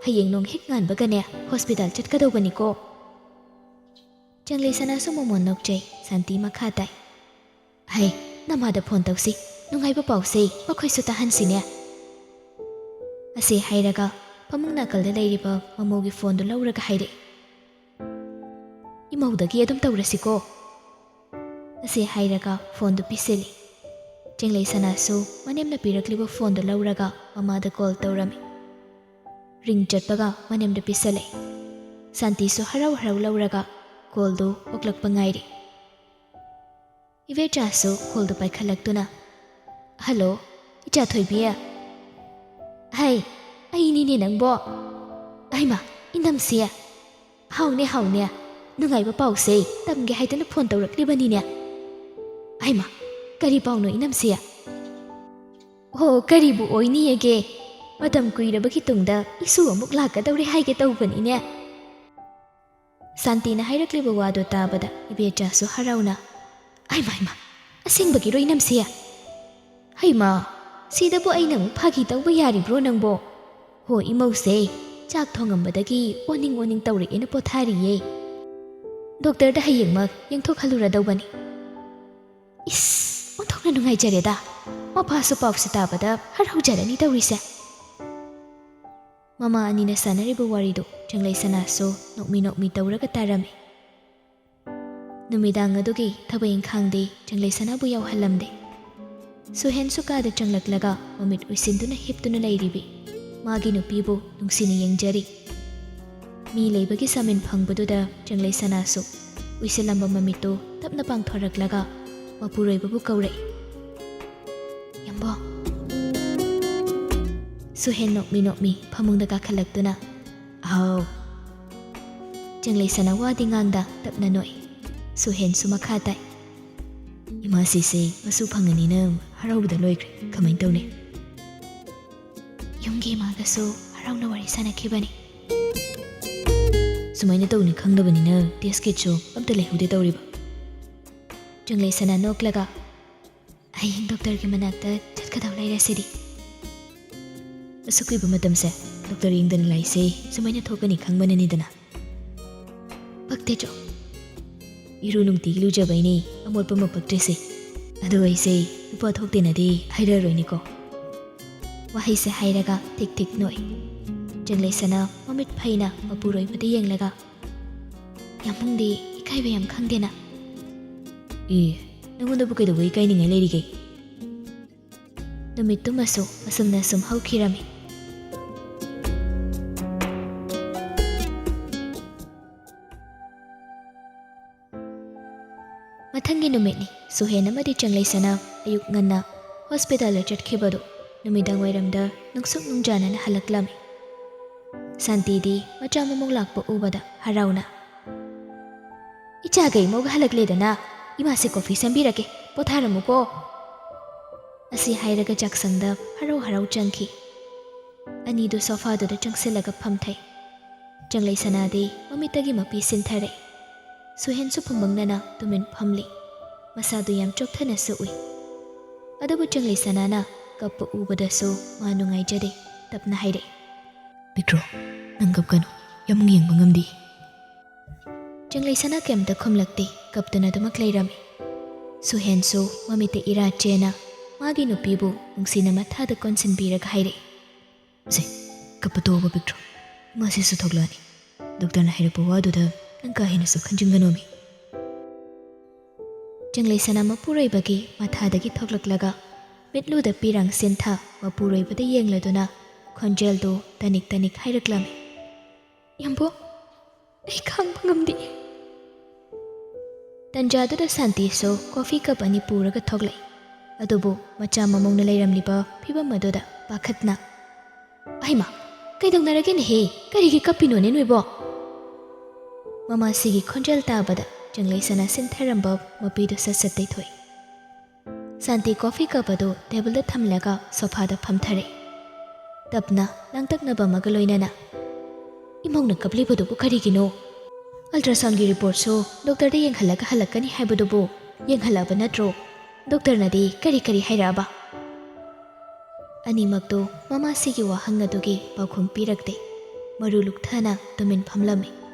ꯍꯌꯦꯡ ꯅꯣꯡ ꯍꯦꯛ ꯉꯥꯟꯕꯒꯅꯦ ꯍꯣꯁꯄꯤꯇꯥꯜ ꯆꯠꯀꯗꯧꯕꯅꯤꯀꯣ꯫" ꯆꯤꯡꯂꯩꯁꯅꯥꯁꯨ ꯃꯣꯃꯣꯟ ꯅꯣꯛꯆꯩ꯫ ꯁꯥꯟꯇꯤ ꯃꯈꯥ ꯇꯥꯏ, "ꯍꯩ, ꯅꯃꯥꯗ ꯐꯣꯟ ꯇꯧꯁꯤ, ꯅꯨꯡꯉꯥꯏꯕ ꯄꯥꯎꯁꯦ ꯃꯈꯣꯏꯁꯨ ꯇꯥꯍꯟꯁꯤꯅꯦ꯫" ꯑꯁꯤ ꯍꯥꯏꯔꯒ ꯐꯃꯨꯡ ꯅꯥꯀꯜꯗ ꯂꯩꯔꯤꯕ ꯃꯃꯧꯒꯤ ꯐꯣꯟꯗꯨ ꯂꯧꯔꯒ ꯍꯥꯏꯔꯛꯏ, "ꯏꯃꯧꯗꯒꯤ ꯑꯗꯨꯝ ꯇꯧꯔꯁꯤꯀꯣ꯫" ꯑꯁꯤ ꯍꯥꯏꯔꯒ ꯐꯣꯟꯗꯨ ꯄꯤꯁꯤꯜꯂꯤ꯫ ꯆꯤꯡꯂꯩꯁꯅꯥꯁꯨ ꯃꯅꯦꯝꯅ ꯄꯤꯔꯛꯂꯤꯕ ꯐꯣꯟꯗꯨ ꯂꯧꯔꯒ ꯃꯃꯥꯗ ꯀꯣꯜ ꯇꯧꯔꯝꯃꯤ꯫ ꯔꯤꯡ ꯆꯠꯄꯒ ꯃꯅꯦꯝꯗ ꯄꯤꯁꯤꯜꯂꯦ꯫ ꯁꯥꯟꯇꯤꯁꯨ ꯍꯔꯥꯎ ꯍꯔꯥꯎ ꯂꯧꯔꯒ ꯀꯣꯜꯗꯨ ꯑꯣꯛꯂꯛꯄ ꯉꯥꯏꯔꯤ꯫ ꯏꯕꯦꯆꯥꯁꯨ ꯀꯣꯜꯗꯨ ꯄꯥꯏꯈꯠꯂꯛꯇꯨꯅ, "ꯍꯜꯂꯣ, ꯏꯆꯥ ꯊꯣꯏꯕꯤ꯫" "ꯍꯩ, ꯑꯩꯅꯤꯅꯦ ꯅꯪꯕꯣ꯫ ꯍꯩꯃꯥ, ꯏꯅꯝꯁꯤ꯫ ꯍꯥꯎꯅꯦ, ꯍꯥꯎꯅꯦ, ꯅꯨꯡꯉꯥꯏꯕ ꯄꯥꯎꯁꯦ ꯇꯝꯒꯦ ꯍꯥꯏꯗꯅ ꯐꯣꯟ ꯇꯧꯔꯛꯂꯤꯕꯅꯤꯅꯦ꯫ ꯍꯩꯃꯥ, ꯀꯔꯤ ꯄꯥꯎꯅꯣ ꯏꯅꯝꯁꯤ?" "ꯍꯣ, ꯀꯔꯤꯕꯨ ꯑꯣꯏꯅꯤꯌꯦꯒꯦ? ꯃꯇꯝ ꯀꯨꯏꯔꯕꯒꯤ ꯇꯨꯡꯗ ꯏꯁꯨ ꯑꯃꯨꯛ ꯂꯥꯛꯀꯗꯧꯔꯦ ꯍꯥꯏꯒꯦ ꯇꯧꯕꯅꯤꯅꯦ꯫" ꯁꯥꯟꯇꯤꯅ ꯍꯥꯏꯔꯛꯂꯤꯕ ꯋꯥꯗꯨ ꯇꯥꯕꯗ ꯏꯕꯦꯆꯥꯁꯨ ꯍꯔꯥꯎꯅ, "ꯍꯩꯃꯥ, ꯍꯩꯃꯥ, ꯑꯁꯦꯡꯕꯒꯤꯔꯣ ꯏꯅꯝꯁꯦ? ꯍꯩꯃꯥ, ꯁꯤꯗꯕꯨ ꯑꯩꯅ ꯑꯃꯨꯛ ꯐꯥꯒꯤ ꯇꯧꯕ ꯌꯥꯔꯤꯕ꯭ꯔꯣ ꯅꯪꯕꯣ? ꯍꯣ ꯏꯃꯧꯁꯦ, ꯆꯥꯛ ꯊꯣꯡꯉꯝꯕꯗꯒꯤ ꯑꯣꯅꯤꯡ ꯑꯣꯅꯤꯡ ꯇꯧꯔꯛꯑꯦꯅ ꯄꯣꯊꯥꯔꯤꯌꯦ꯫ ꯗꯣꯛꯇꯔꯗ ꯍꯌꯦꯡꯃꯛ ꯌꯦꯡꯊꯣꯛꯍꯜꯂꯨꯔꯗꯧꯕꯅꯤ꯫ ꯏꯁ, ꯑꯣꯟꯊꯣꯛꯅ ꯅꯨꯡꯉꯥꯏꯖꯔꯦꯗ꯫ ꯃꯄꯥꯁꯨ ꯄꯥꯎꯁꯦ ꯇꯥꯕꯗ ꯍꯔꯥꯎꯖꯔꯅꯤ ꯇꯧꯔꯤꯁꯦ꯫ ꯃꯃꯥ ꯑꯅꯤꯅ ꯁꯥꯟꯅꯔꯤꯕ ꯋꯥꯔꯤꯗꯨ ꯆꯪꯂꯩ ꯁꯅꯥꯁꯨ ꯅꯣꯛꯃꯤ ꯅꯣꯛꯃꯤ ꯇꯧꯔꯒ ꯇꯥꯔꯝꯃꯤ꯫ ꯅꯨꯃꯤꯗꯥꯡ ꯑꯗꯨꯒꯤ ꯊꯕꯛ ꯏꯪꯈꯥꯡꯗꯤ ꯆꯪꯂꯩ ꯁꯅꯥꯕꯨ ꯌꯥꯎꯍꯜꯂꯝꯗꯦ꯫ ꯁꯨꯍꯦꯟꯁꯨ ꯀꯥꯗ ꯆꯪꯂꯛꯂꯒ ꯃꯃꯤꯠ ꯎꯏꯁꯤꯟꯗꯨꯅ ꯍꯤꯞꯇꯨꯅ ꯂꯩꯔꯤꯕꯤ ꯃꯥꯒꯤ ꯅꯨꯄꯤꯕꯨ ꯅꯨꯡꯁꯤꯅ ꯌꯦꯡꯖꯔꯤ꯫ ꯃꯤ ꯂꯩꯕꯒꯤ ꯁꯥꯃꯤꯟ ꯐꯪꯕꯗꯨꯗ ꯆꯪꯂꯩ ꯁꯅꯥꯁꯨ ꯎꯏꯁꯤꯜꯂꯝꯕ ꯃꯃꯤꯠꯇꯨ ꯇꯞꯅ ꯄꯥꯡꯊꯣꯔꯛꯂꯒ ꯃꯄꯨꯔꯣꯏꯕꯕꯨ ꯀꯧꯔꯛꯏ꯫ "ꯌꯥꯝꯕꯣ!" ꯁꯨꯍꯦꯟ ꯅꯣꯛꯃꯤ ꯅꯣꯛꯃꯤ ꯐꯃꯨꯡꯗ ꯀꯥꯈꯠꯂꯛꯇꯨꯅ, "ꯑꯍꯥꯎ!" ꯆꯪꯂꯩ ꯁꯅꯥ ꯋꯥꯗꯤ ꯉꯥꯡꯗ ꯇꯞꯅ ꯅꯣꯛꯏ꯫ ꯁꯨꯍꯦꯟꯁꯨ ꯃꯈꯥ ꯇꯥꯏ, "ꯏꯃꯥꯁꯤꯁꯦ ꯃꯁꯨ ꯐꯪꯉꯅꯤꯅ ꯍꯔꯥꯎꯕꯗ ꯂꯣꯏꯈ꯭ꯔꯦ꯫ ꯀꯃꯥꯏꯅ ꯇꯧꯅꯤ?" ꯌꯨꯝꯒꯤ ꯏꯃꯥꯒꯁꯨ ꯍꯔꯥꯎꯅ ꯋꯥꯔꯤ ꯁꯥꯟꯅꯈꯤꯕꯅꯤ꯫ "ꯁꯨꯃꯥꯏꯅ ꯇꯧꯅꯤ ꯈꯪꯗꯕꯅꯤꯅ test kitꯁꯨ ꯑꯝꯇ ꯂꯩꯍꯧꯗꯦ ꯇꯧꯔꯤꯕ?" ꯆꯪꯂꯩ ꯁꯅꯥ ꯅꯣꯛꯂꯒ, "ꯍꯌꯦꯡ ꯗꯣꯛꯇꯔꯒꯤ ꯃꯅꯥꯛꯇ ꯆꯠꯀꯗꯧ ꯂꯩꯔꯁꯤꯗꯤ꯫ ꯑꯁꯨꯛ ꯀꯨꯏꯕ ꯃꯇꯝꯁꯦ ꯗꯣꯛꯇꯔ ꯌꯦꯡꯗꯅ ꯂꯩꯁꯦ ꯁꯨꯃꯥꯏꯅ ꯊꯣꯛꯀꯅꯤ ꯈꯪꯕꯅꯅꯤꯗꯅ꯫ ꯄꯛꯇꯦ ꯆꯣ꯫ ꯏꯔꯨ ꯅꯨꯡꯇꯤꯒꯤ ꯂꯨꯖꯕꯩꯅꯦ ꯑꯃꯣꯠꯄ ꯑꯃ ꯄꯛꯇ꯭ꯔꯤꯁꯦ꯫ ꯑꯗꯣ ꯑꯩꯁꯦ ꯅꯨꯄꯥ ꯊꯣꯛꯇꯦꯅꯗꯤ ꯍꯥꯏꯔꯛꯑꯔꯣꯏꯅꯤꯀꯣ?" ꯋꯥꯍꯩꯁꯦ ꯍꯥꯏꯔꯒ ꯊꯤꯛ ꯊꯤꯛ ꯅꯣꯛꯏ꯫ ꯆꯪꯂꯩ ꯁꯅꯥ ꯃꯃꯤꯠ ꯐꯩꯅ ꯃꯄꯨꯔꯣꯏꯕꯗ ꯌꯦꯡꯂꯒ, "ꯌꯥꯝꯕꯨꯡꯗꯤ ꯏꯀꯥꯏꯕ ꯌꯥꯝ ꯈꯪꯗꯦꯅ?" "ꯑꯦ, ꯅꯪꯉꯣꯟꯗꯕꯨ ꯀꯩꯗꯧꯕ ꯏꯀꯥꯏꯅꯤꯡꯉꯥꯏ ꯂꯩꯔꯤꯒꯦ?" ꯅꯨꯃꯤꯠꯇꯨꯃꯁꯨ ꯑꯁꯨꯝꯅ ꯁꯨꯝ ꯍꯧꯈꯤꯔꯝꯃꯤ꯫ ꯃꯊꯪꯒꯤ ꯅꯨꯃꯤꯠꯅꯤ꯫ ꯁꯨꯍꯦꯟ ꯑꯃꯗꯤ ꯆꯪꯂꯩꯁꯅꯥ ꯑꯌꯨꯛ ꯉꯟꯅ ꯍꯣꯁꯄꯤꯇꯥꯜꯗ ꯆꯠꯈꯤꯕꯗꯨ ꯅꯨꯃꯤꯗꯥꯡ ꯋꯥꯏꯔꯝꯗ ꯅꯨꯡꯁꯨꯛ ꯅꯨꯡꯖꯥꯅꯅ ꯍꯜꯂꯛꯂꯝꯃꯤ꯫ ꯁꯥꯟꯇꯤꯗꯤ ꯃꯆꯥ ꯃꯃꯧ ꯂꯥꯛꯄ ꯎꯕꯗ ꯍꯔꯥꯎꯅ, "ꯏꯆꯥꯒ ꯏꯃꯧꯒ ꯍꯜꯂꯛꯂꯦꯗꯅ, ꯏꯃꯥꯁꯦ ꯀꯣꯐꯤ ꯁꯦꯝꯕꯤꯔꯒꯦ, ꯄꯣꯊꯥꯔꯝꯃꯨꯀꯣ꯫" ꯑꯁꯤ ꯍꯥꯏꯔꯒ ꯆꯥꯛꯁꯪꯗ ꯍꯔꯥꯎ ꯍꯔꯥꯎ ꯆꯪꯈꯤ꯫ ꯑꯅꯤꯗꯨ ꯁꯣꯐꯥꯗꯨꯗ ꯆꯪꯁꯤꯜꯂꯒ ꯐꯝꯊꯩ꯫ ꯆꯪꯂꯩꯁꯅꯥꯗꯤ ꯃꯃꯤꯠꯇꯒꯤ ꯃꯄꯤ ꯁꯤꯟꯊꯔꯦ꯫ ꯁꯨꯍꯦꯟꯁꯨ ꯐꯨꯝꯕꯪꯅꯅ ꯇꯨꯃꯤꯟ ꯐꯝꯂꯤ꯫ ꯃꯁꯥꯗꯨ ꯌꯥꯝ ꯆꯣꯛꯊꯅꯁꯨ ꯎꯏ꯫ ꯑꯗꯨꯕꯨ ꯆꯪꯂꯩꯁꯅꯥꯅ ꯀꯞꯄ ꯎꯕꯗꯁꯨ ꯃꯥ ꯅꯨꯡꯉꯥꯏꯖꯗꯦ, ꯇꯞꯅ ꯍꯥꯏꯔꯛꯏ, "ꯄꯤꯛꯇ꯭ꯔꯣ, ꯅꯪ ꯀꯞꯀꯅꯨ, ꯌꯥꯝ ꯌꯦꯡꯕ ꯉꯝꯗꯦ꯫" ꯆꯤꯡꯂꯩꯁꯅꯥ ꯀꯩꯝꯇ ꯈꯨꯝꯂꯛꯇꯦ, ꯀꯞꯇꯨꯅ ꯑꯗꯨꯃꯛ ꯂꯩꯔꯝꯃꯤ꯫ ꯁꯨꯍꯦꯟꯁꯨ ꯃꯃꯤꯠꯇ ꯏꯔꯥ ꯆꯦꯅ ꯃꯥꯒꯤ ꯅꯨꯄꯤꯕꯨ ꯅꯨꯡꯁꯤꯅ ꯃꯊꯥꯗ ꯀꯣꯟꯁꯤꯟꯕꯤꯔꯒ ꯍꯥꯏꯔꯛꯏ, "ꯁꯦ, ꯀꯞꯄ ꯇꯣꯛꯑꯣꯕ ꯄꯤꯛꯇ꯭ꯔꯣ, ꯏꯃꯥꯁꯤꯁꯨ ꯊꯣꯛꯂꯛꯑꯅꯤ꯫ ꯗꯣꯛꯇꯔꯅ ꯍꯥꯏꯔꯛꯄ ꯋꯥꯗꯨꯗ ꯅꯪ ꯀꯥ ꯍꯦꯟꯅꯁꯨ ꯈꯟꯖꯤꯟꯒꯅꯣꯃꯤ꯫" ꯆꯤꯡꯂꯩꯁꯅꯥ ꯃꯄꯨꯔꯣꯏꯕꯒꯤ ꯃꯊꯥꯗꯒꯤ ꯊꯣꯛꯂꯛꯂꯒ ꯃꯤꯠꯂꯨꯗ ꯄꯤꯔꯥꯡ ꯁꯤꯟꯊ ꯃꯄꯨꯔꯣꯏꯕꯗ ꯌꯦꯡꯂꯗꯨꯅ ꯈꯣꯟꯖꯦꯜꯗꯨ ꯇꯅꯤꯛ ꯇꯅꯤꯛ ꯍꯥꯏꯔꯛꯂꯝꯃꯤ, "ꯌꯥꯝꯕꯨꯡ, ꯑꯩ ꯈꯥꯡꯕ ꯉꯝꯗꯦ꯫" ꯇꯟꯖꯥꯗꯨꯗ ꯁꯥꯟꯇꯤꯁꯨ ꯀꯣꯐꯤ ꯀꯞ ꯑꯅꯤ ꯄꯨꯔꯒ ꯊꯣꯛꯂꯛꯏ꯫ ꯑꯗꯨꯕꯨ ꯃꯆꯥ ꯃꯃꯧꯅ ꯂꯩꯔꯝꯂꯤꯕ ꯐꯤꯕꯝ ꯑꯗꯨꯗ ꯄꯥꯈꯠꯅ, "ꯑꯩꯃ, ꯀꯩꯗꯧꯅꯔꯒꯦꯅꯦꯍꯦ? ꯀꯔꯤꯒꯤ ꯀꯞꯄꯤꯅꯣꯅꯦ ꯅꯣꯏꯕꯣ?" ꯃꯃꯥꯁꯤꯒꯤ ꯈꯣꯟꯖꯦꯜ ꯇꯥꯕꯗ ꯆꯤꯡꯂꯩꯁꯅꯥ ꯁꯤꯟꯊꯔꯝꯕ ꯃꯄꯤꯗꯨ ꯁꯠ ꯁꯠ ꯇꯩꯊꯣꯛꯏ꯫ ꯁꯥꯟꯇꯤ ꯀꯣꯐꯤ ꯀꯞ ꯑꯗꯨ ꯇꯦꯕꯜꯗ ꯊꯝꯂꯒ ꯁꯣꯐꯥꯗ ꯐꯝꯊꯔꯦ꯫ ꯇꯞꯅ ꯂꯥꯡꯇꯛꯅꯕ ꯑꯃꯒ ꯂꯣꯏꯅꯅ, "ꯏꯃꯧꯅ ꯀꯞꯂꯤꯕꯗꯨꯕꯨ ꯀꯔꯤꯒꯤꯅꯣ? ꯑꯜꯇ꯭ꯔꯥꯁꯥꯎꯟꯒꯤ ꯔꯤꯄꯣꯔꯠꯁꯨ ꯗꯣꯛꯇꯔꯗ ꯌꯦꯡꯍꯜꯂꯒ ꯍꯜꯂꯛꯀꯅꯤ ꯍꯥꯏꯕꯗꯨꯕꯨ ꯌꯦꯡꯍꯜꯂꯛꯑꯕ ꯅꯠꯇ꯭ꯔꯣ? ꯗꯣꯛꯇꯔꯅꯗꯤ ꯀꯔꯤ ꯀꯔꯤ ꯍꯥꯏꯔꯛꯑꯕ?" ꯑꯅꯤꯃꯛꯇꯨ ꯃꯃꯥꯁꯤꯒꯤ ꯋꯥꯍꯪ ꯑꯗꯨꯒꯤ ꯄꯥꯎꯈꯨꯝ ꯄꯤꯔꯛꯇꯦ꯫ ꯃꯔꯨ ꯂꯨꯛꯊꯅ ꯇꯨꯃꯤꯟ ꯐꯝꯂꯝꯃꯤ꯫